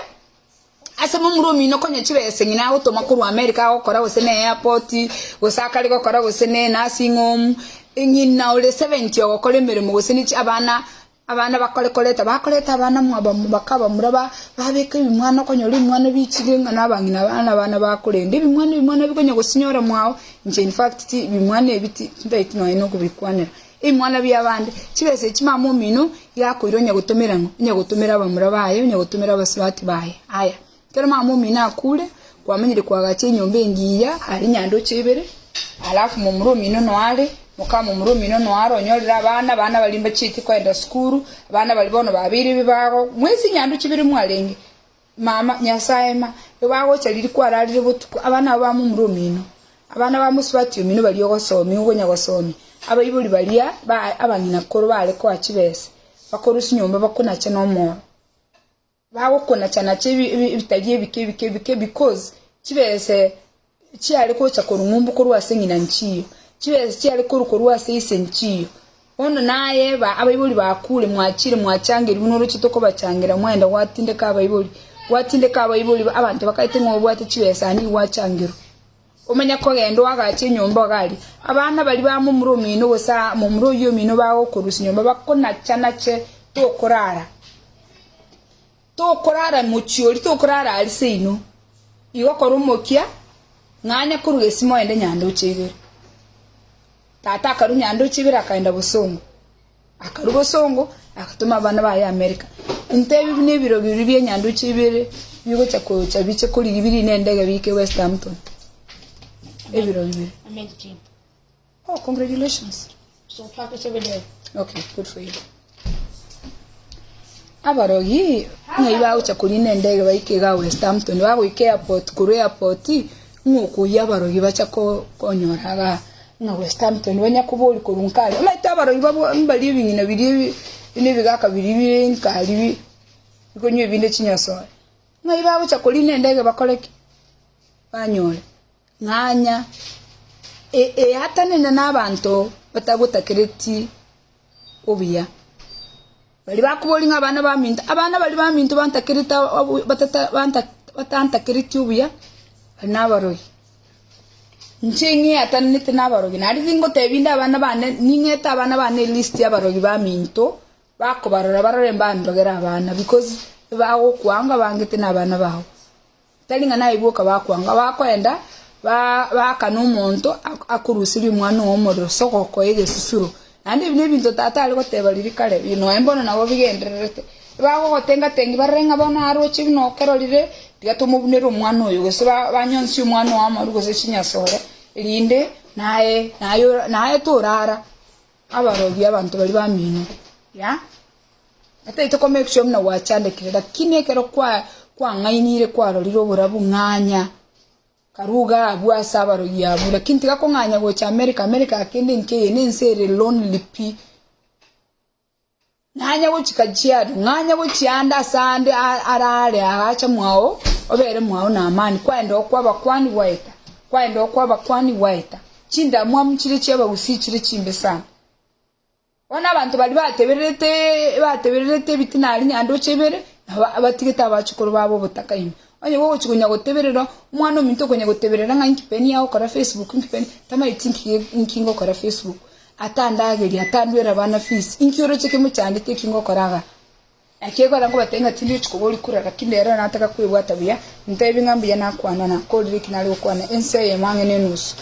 Ase momura omino konya chibesa ng'ina agotoma korwa America agokora gose ne airport gose akare gokora gose ne nursing home ng'ina ore 70 ogokora emeremo gose ne abana abana bakore koreta bakoreta abana mwaba bakabamura ba babeka ebimwana okonyora ebimwana bichire ng'a na abang'ina abana abana bakorenda ebimwana ebimwana bikonya gosinyora mwao inche infact ti bimwana ebi ti tintageti nonye na okobikwanera. Ebimwana bi'abande, chibesa echi mama omino iga akoira onye gotomera ng'o? Onye gotomera abamura baye, onye gotomera abasubati baye. Aya, ekero mama omino akure, kwamanyire koagacha enyomba engiya aria nyandoche ibere, alafu momura omino noe are, moka momura omino noe are onyorire abana, abana baria mbachieti koenda sukuru, abana baria bono babeire ebibago, mwensi nyandoche ibere mwarenge. Mama, Nyasae ma, bagocha riria kwararire botuko, abana aba ba momura omino, abana ba mosubati omino baria ogosomia, okonya gosomia, abaibori baria ba abang'ina koro bare koa chibesa, bakorusia nyomba bakonacha na omoro, bagokonacha-nacha ebi ebi ebitari ebike ebike ebike because chibesa Chiare gocha korwa ng'umbu korwa ase ng'ina nchiyo, chibesa chiare korwa korwa ase ise nchiyo. Bono naye ba abaibori bakure, mwachire mwachangerigwe buna oroche tokobachangera, mwaenda gwatindeka abaibori, gwatindeka abaibori abanto bakaete ng'a obwate chibesa nigo gwachangerwa. Omanye kogenda oagache enyomba iga aria, abana baria ba momura omino gose aa momura oyio omino bagokorusia nyomba bakonachanache tokorara. Tokorara mochie oria, tokorara aria seino. Igo kora omokia, ng'anya korwa gesima ogende nyandoche ibere. Tata akarwa nyandoche ibere akaenda bosongo. Akarwa bosongo, agatoma abana baye America. Ntebi buna ebiro biria bia nyandoche ibere bigocha kocha biche korigia birine endege biike Westhampton. Ebiro bibere. I made the team. Oh, congratulations. So practice every day. Okay, good for you. Abarogi ng'ai bagocha korina endege baike iga Westhampton, bagoika airport, korwa airport ng'a okoyia abarogi bacha ko konyora igaa ng'a Westhampton banya koboria korwa nkare. Omanyete abarogi babwa mbaria ebing'ina biria ebi buna ebigaka biria bire nkari bi bikonywa ebinde chinyasore. Ng'ai bagocha korina endege bakore ki? Banyore. Ng'anya eatanene nabanto batagotakereti obuya, baria bakoboria ng'a abana baminto, abana baria baminto bantakerete batantakereti obuya, baria nabarogi. Inche ng'eatananete nabarogi, naende tingotebia inde abana bane, ning'ete abana bane elist y'abarogi baminto, bakobarora barore mbandogere abana because bagokwanga bangete na abana bao. Tari ng'a naye bwoka bakwanga, bakoenda baakana omonto akoruseria omwana oo omorero ase ogokoa egesusuro. Naende ebi nebinto tata are goteba riria kare, nonya mbono nabo bigendererete. Bagogotenga-tengi barore ng'a bono aroche buna okerorire, tiga tomobunere omwana oyo, gose banyonsie omwana oo amaru gose chinyasore, erinde naye naye naye torara abarogi abanto baria bamino ya. Tataete ko make sure buna gwachandekire lakini ekero kwa kwang'ainire kwarorire oborabu ng'anya karue iga abwo ase abarogi abwo lakini tiga kong'anya gocha America, America kende nkeiyo na ense ere lonely pi. Ng'anya gochia Kajiado, ng'anya gochia ande ase ande arare agacha mwao obere mwao na amani kwaenda okwa abakwani gwaeta, kwaenda okwa abakwani gwaeta. Chindamwamu chire chia abagusii chire chimbe sana. Bono abanto baria batebererete batebererete ebitina aria nyandoche ibere, nabo batigete abachukuru babo obotaka ime. Onye gogochia konya goteberera, omwana ominto okonya goteberera ng'a inki Penny agokora Facebook, inki Penny, tamaeti inki inki ngokora Facebook, atandageria, atanduera abana fees, inki oroche kemochandete eki ngokora igaa. Naki ekero nkobatebia ng'a tindi gochia koboria kura, lakini rero nataka kwebwata buya, ntebi ng'a mbuya nakwana, nakorire eki nare gokwana, ense eyemo ang'e nenusu.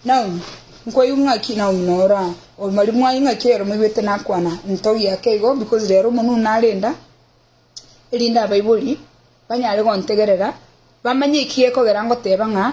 Naomi, nkoigwa ng'aki Naomi noro aa, omari mwaye ng'aki ero moigwete nakwana, ntogie ake igo because rero omonwe narenda, erinde abaibori banyare gontegerera, bamanye eki gekogera ngoteba ng'a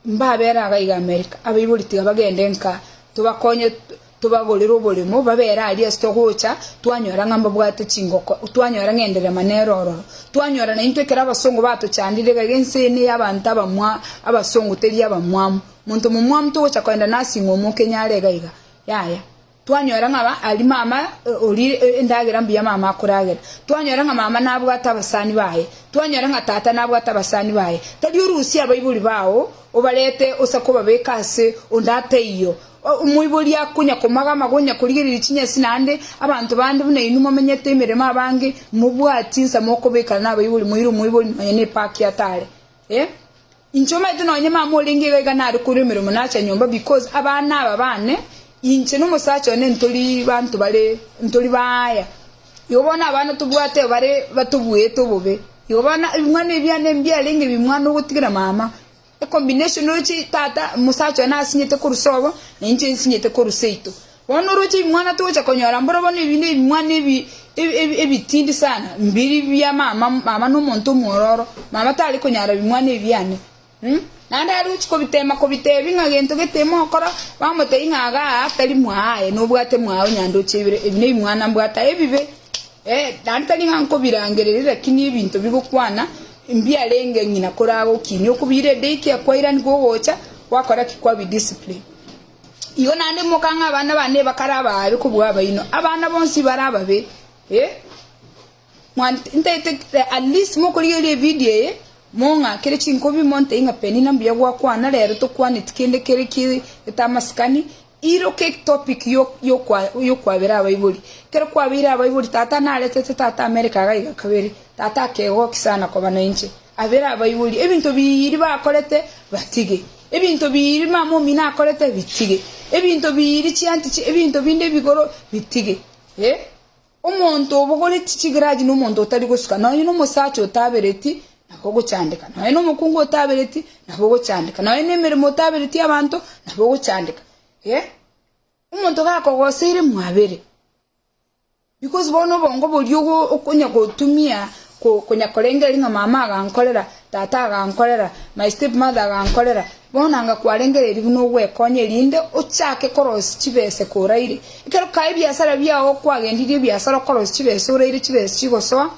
Mbabere iga iga Amerika, abaibori tiga bagende nka, tobakonye tobagorere oboremo, babere aria ase togocha, twanyora ng'a mbabwate chingoko, twanyora ng'a enderema nere ororo. Twanyora naintwe ekero abasongo batochandire iga iga ense eye neye abanto abamwa abasongo teri abamwamu. Monto momwamu togocha kogenda nursing home okenyare iga iga, yaya. Twanyora ng'a aria mama oria endagera mbuya mama akoragera. Twanyora ng'a mama nabwate abasani baye. Twanyora ng'a tata nabwate abasani baye. Tari orusie abaibori bao obarete ose kobabeka ase onde ataiyo. Omoibori akonya komagama gonya korigereria chinyasi naende abanto bande buna inwe momenyete emeremo abange mobwati insa mokobekana nabaibori moire omoibori nonya ne park atare. Eh. Inche omanyete nonye mama orenge iga iga nare korwa emeremo nacha nyomba because abana aba bane inche na omosacha one ntori banto bare ntori baaya. Igo bono abana tobwate bare batobuete obobe. Igo bono ebimwana ebi biane mbiarenge ebimwana ogotigera mama. Ecombination oroche tata omosacha one asinyete korwa sobo na inche nsinyete korwa seito. Bono oroche ebimwana togocha konyora mboro bono ebi nebimwana ebi ebitindi sana, mbiri bia mama, mama nomonto omwororo, mama tari konyara bimwana ebi biane mh. Naende are gochia kobitema kobitebi ng'a gento gete mokora, bamotebi ng'a iga aa tari mwao aye nobwate mwao nyandoche ibere, ebi nebimwana mbwate aye ebibe eh, naende tari ng'a nkobirangereria lakini ebinto bigokwana mbiarenge ng'ina koragokinia okobira edaycare kwairani kogocha gwakora ki kwabi discipline. Igo naende mokang'a abana bane bakare ababe kobua abaino, abana bonsi bare ababe. Eh, ntaete at least mokorigereria evidio eye, mong'akere chinkobi montebie ng'a Penina mbuya gwakwana rero tokwaneti kende kere ki getamasikani, iroka etopic yokwabera abaibori. Ekero kwabeire abaibori, tata naretete tata America iga iga kabere, tata akegokia sana koba nainche. Abere abaibori, ebinto biiri bakorete batige. Ebinto biiri mama omino akorete bitige. Ebinto biiri chianti chi ebinto binde ebigoro bitige. Eh, omonto obogoretie chigrudge na omonto otari gosuka, nonye na omosacha otabereti nabo ogochandeka, nonye na omokungu otabereti nabo ogochandeka, nonye na emeremo otabereti abanto nabo ogochandeka. Eh, omonto gakogoseire mwabere. Because bono obongo boria ogo okonya gotumia ko konya korengereria ng'a mama agankorera, tata agankorera, my step mother agankorera, bono anga kwarengereiri buna ogwekonya erinde ochake korosia chibese koraire. Ekero kae ebiasara biago kwagendirie ebiasara okorosia chibesa oraire chibesa chigosoa,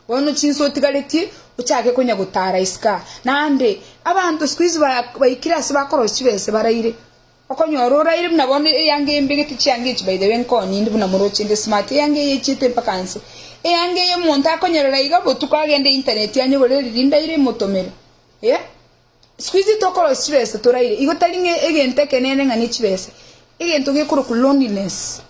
bono chinsa otigaretie ochake konya gotara isiko aa. Naende abanto siku hizi ba baikire ase bakorosia chibesa baraire. Okonyora oraire buna bono eyanga eye mbegete chianga echi by the way nkoninde buna moroche inde smart eyanga eye echiete mpaka nse eyanga eye omonto akonyerera iga botuko agende internet anyegore riria ndaire emotomere eh siku hizi tokorosia chibesa toraire igo tari ng'a egento ekenene ng'a ne chibesa egento gekorokwa loneliness.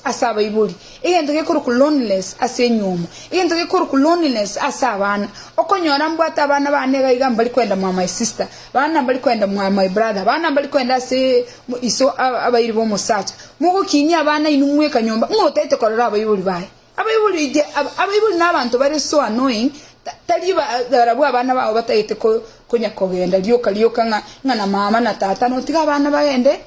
Ase abaibori, egento gekorokwa loneliness ase enywomo, egento gekorokwa loneliness ase abana. Okonyora mbwate abana bane iga iga mbari koenda mwa my sister, bana mbari koenda mwa my brother, bana mbari koenda ase iso abairi b'omosacha. Mogokinia abana inwe mweka nyomba, ng'o otaete korora abaibori baye? Abaibori inche abaibori na abanto bare so annoying, tari barabwo abana bao batagete konya kogenda rioka rioka ng'a ng'a na mama na tata notiga abana bagende.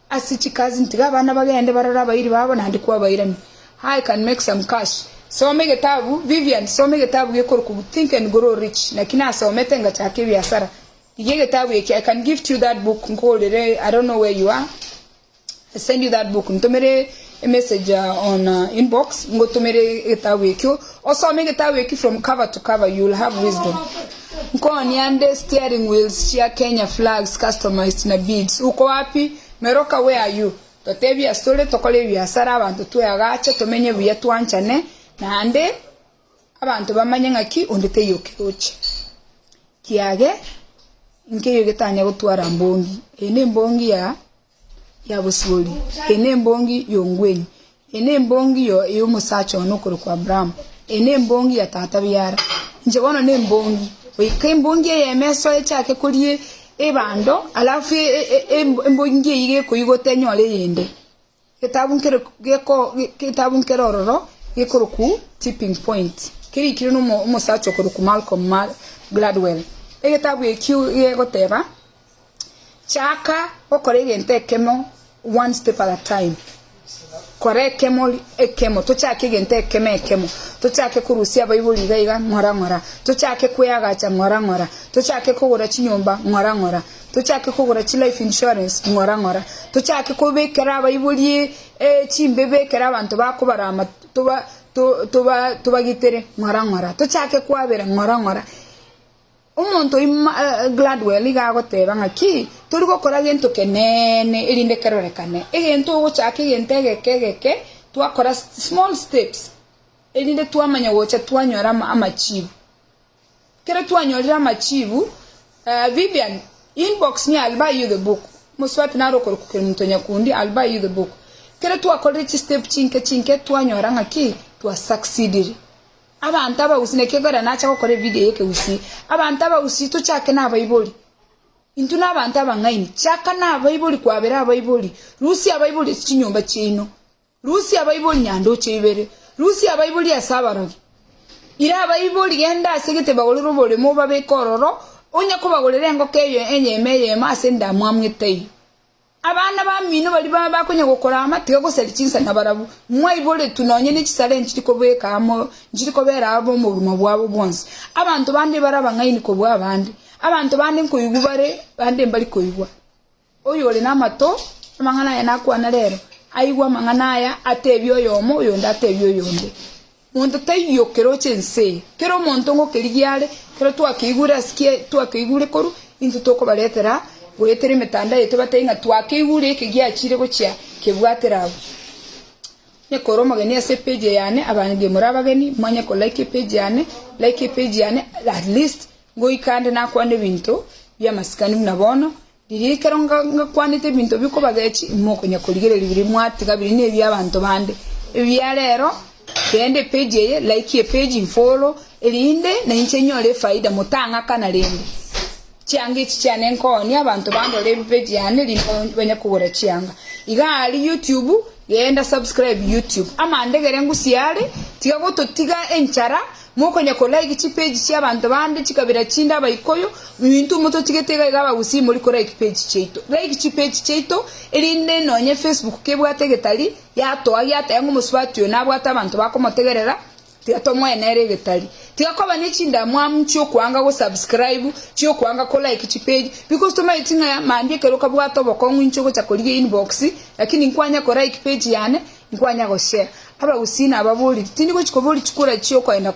Ase chikazi tiga abana bagende barore abairi babo naende kwabairania. How I can make some cash. Soma egetabu, Vivian, soma egetabu gekorokwa Think and Grow Rich. Naki nasomete ngachaka ebiasara. Rigia egetabu eke, I can gift you that book nkorere, I don't know where you are. I send you that book. Ntomere emessage on inbox ngotomere egetabu ekio. Osome egetabu ekio from cover to cover, you will have wisdom. Nkonia nde steering wheels chia Kenya flags customized na beads. Uko wapi? Meroka where are you? Totebie ase tore tokore ebiasara abanto tweagache tomenye buya twanchane naende abanto bamanye ng'aki onde teiyo okeroche. Kiage nkeiyo getanya gotwara mbongi. Eye nembongi ya ya bosibori, eye nembongi ya ongweni. Eye nembongi y'omosacha one okorokwa Abrahamu, eye nembongi ya tata biara. Inche bono nembongi, goika embongi eyemo esoe echake koria ebando, alafu embongi eyio gekoigota enyore eyende. Egetabu nkere geko egetabu nkere ororo gekorokwa Tipping Point, kerikire na omosacha okorokwa Malcolm Gladwell. Egetabu ekio gegoteba. Chaka gokora egento ekemo one step at a time. Kora ekemo ekemo, tochake egento ekemo ekemo, tochake korusia abaibori iga iga ng'ora ng'ora, tochake kweagacha ng'ora ng'ora, tochake kogora chinyomba ng'ora ng'ora, tochake kogora chilife insurance ng'ora ng'ora, tochake kobekera abaibori chimbebe ekero abanto bakobarama toba toba tobagitere ng'ora ng'ora, tochake kwabera ng'ora ng'ora. Omonto oyio Gladwell iga agoteba ng'a ki tori gokora gento keneene erinde kerorekane. Egento ogochaka egento egeke egeke twakora small steps erinde twamanya gocha twanyora amachibu. Ekero twanyorire amachibu, Vivian inbox me I'll buy you the book, mosubati naro okorokwa Kemunto Nyakundi I'll buy you the book. Ekero twakorire chistep chinke chinke twanyora ng'a ki twa succeedire. Abanto abagusii, naki ekero nacha gokora evidio eye ekegusii, abanto abagusii tochake nabaibori, intwe nabanto abang'aini, chaka nabaibori kwabera abaibori, rusia abaibori ase chinyomba chiaino, rusia abaibori nyandoche ibere, rusia abaibori ase abarogi, ira abaibori genda ase egete bagorere oboremo obabeke ororo, onye kobagorera engoko eye eyemo eyemo ase endamwamu etaiyo. Abana bamino baria bakonya gokorama, tiga gosaria chinsa nabarabwo. Mwaiboretwe nonye ne chisare nchiri kobeka amo, nchiri kobera amo obogima bwabo bwonsi. Abanto bande bare abang'aini kobua abande, abanto bande nkoigwa bare, bande mbari koigwa. Oyore namato, amang'ana aya nakwana rero, aigwe amang'ana aya, atebie oyomo, oyonde atebie oyonde. Monto taiyo keroche ense eye. Kera omonto ngokerigia are, ekero twakeigure ase ki twakeigure korwa, intwe tokobaretera goetera emetandao yaito batebie ng'a twakeigure eke giachire gochia kebwatera abwo. Onye kore omogeni ase epage eye yane, abange more abageni, mwanye ko like epage yane, like epage yane at least ngoika ande nakwane ebinto bi'amasikani buna bono, riria ekero ngakwanete ebinto bikobagechi, imokonya korigereria biria mwatiga biria nebia abanto bande. Ebia rero, genda epage eye, like epage, nfollow, erinde nainche nyore efaida motang'akana rende. Chianga echi chiane nkoonia, abanto bandore epage yane rinde banye kogora chianga. Iga aria YouTube, genda subscribe YouTube. Amandegere ngusie are, tiga gototiga enchara. Mokonya ko like chi page chia abanto bande chikabira chinde abaikoyo, intwe mototigete iga iga abagusii mori ko like page chiaito. Like chi page chiaito erinde nonye Facebook kebwate egetari yatoa giateba ng'a omosubati oyo nabwate abanto bakomotegerera tiga tomoe nere egetari. Tiga koba ne chindamwamu chiokoanga go subscribe, chiokoanga ko like chi page because tomaeti ng'a mambia ekero okabwate obokong'u inche ogocha korigia inbox lakini nkwanya ko like page yane Nkwanya goshare. Abagusii nababorie, tindi gochia koboria chikura chi'okoenda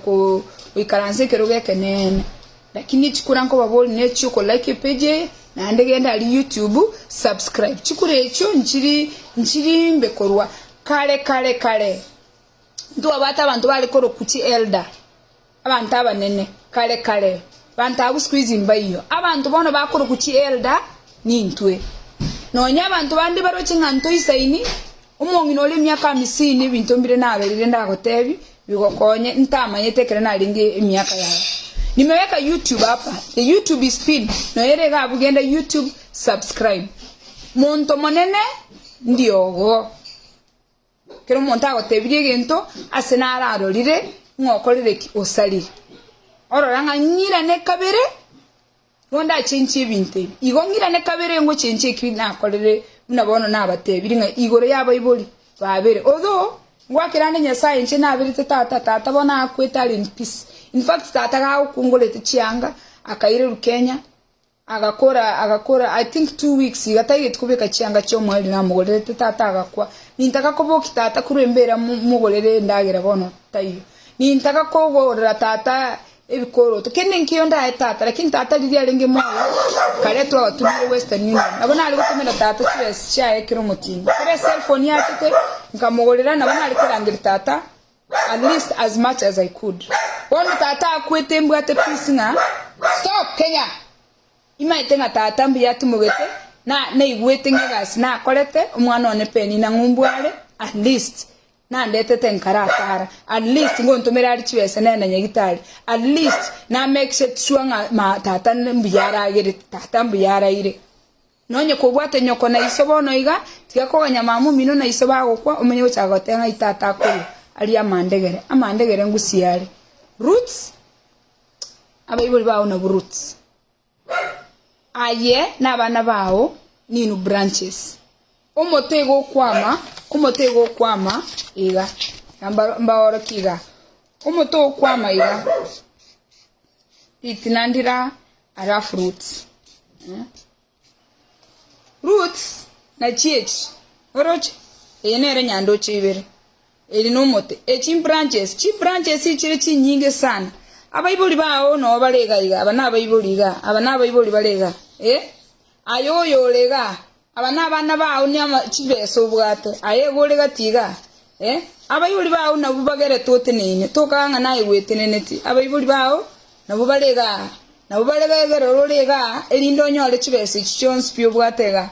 goikaransa ekerogo ekeneene, lakini chikura nkobaboria ne chi'oko like epage eye, naende genda aria YouTube subscribe. Chikura echio nchiri nchiri mbe korwa kare kare kare. Ntwabwate abanto bare korokwa chi elder, abanto abanene, kare kare. Banto abwo siku hizi mbaiyo. Abanto bono bakorokwa chi elder nintwe. Nonya abanto bande baroche ng'a ntoisaini, omong'ina ore emiaka hamisini ebinto mbire narorire ndagotebi bigokonye ntamanyete ekero narenge emiaka yao. Nimeweka YouTube hapa, the YouTube is pin, nonya ere iga abwo genda YouTube subscribe. Monto monene ndiogo. Ekero omonto agotebirie egento ase nararorire ng'a okorire ki, osarire. Orora ng'a ng'irane kabere, igo ndachenchie ebinto ebi. Igo ng'irane kabere ngochenchie eki nakorire buna bono nabatebirie ng'a igoro y'abaibori babere. Although, ngwakera ande Nyasaye inche naberete tata, tata bono akwete are in peace. In fact tata gagokungorete chianga, akairerwa Kenya, Agakora agakora I think 2 weeks iga taigeti kobeka chianga chi'omoerio namogorerete tata agakwa. Nintaka kobokia tata korwa embera mogorere endagera bono taiyo. Nintaka kogorera tata ebikoroto kende nkeiyo ndae tata lakini tata riria arenge moyo kare twagatumire Western Union nabo nare gotomera tata chibesa chiaye kera omotienyi. Kera ecellphone yachete nkamogorera nabo nare korangeria tata at least as much as I could. Bono tata akwete mbwate peace ng'a stop Kenya! Imaete ng'a tata mbuya atimogete na naigwete ng'a egasi nakorete omwana one Penina ng'umbu are at least. Nandetete nkaratara, at least ngontomera are chibesa nende nyagitari, at least na make sure ng'a ma tata mbuya aragerete, tata mbuya araire. Nonye kobwate nyoko na iso bono iga, tiga koganya mama omino na iso bagokwa omenye gochaka goteba ng'ai tata akorwa, aria amandegere, amandegere ngusie are. Roots, abaibori bao nabwo roots. Aye na abana bao ninwe branches. Omote igo okwama, omote igo okwama iga, mbaorokie iga, omote okwama iga, ritina ndira ara fruits. Roots nachi echi, oroche? Eye nere nyandoche ibere, eri nomote. Echi mbranches, chibranches chire chinyinge sana. Abaibori bao noo bare iga iga, aba nabaibori iga, aba nabaibori bare iga, eh. Aye oyo ore igaa, aba nabana bao ni ama chibesa obwate, aye iga ore gati igaa, eh. Abaibori bao nabwo bagerete oteneine, tokaga ng'a naye gweteneneti, abaibori bao nabwo bare igaa. Nabo bare begerore ore igaa, erinde onyore chibesa echi chionsi pi obwate igaa.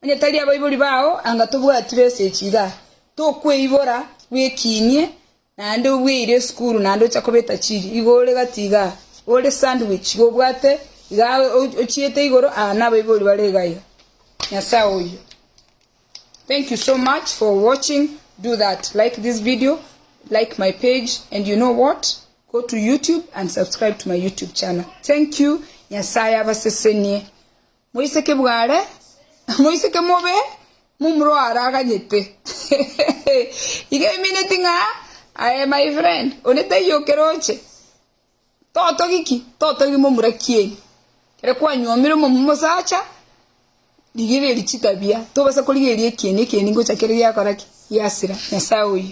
Onye tari abaibori bao, anga tobwati besa echi igaa. Tokweibora, bwekinie, naende obweire esukuru naende ocha kobeta chiri. Igo ore gati igaa, ore sandwich, igo obwate igaa ochiete igoro, aa nabaibori bare iga iga. Nyasae oyio. Thank you so much for watching do that like this video like my page and you know what go to YouTube and subscribe to my YouTube channel thank you Nyasaye abasesenie moiseke bware moiseke mobe momura araganyete iga emineti ng'a aye my friend onde taiyo okeroche Totogi ki? Totogi momura kieni. Ekero kwanyuomire omosacha, rigereria chitabia, tobasa korigereria ekieni, ekieni ngocha kere giakora ki? Giasira. Nyasae oyio.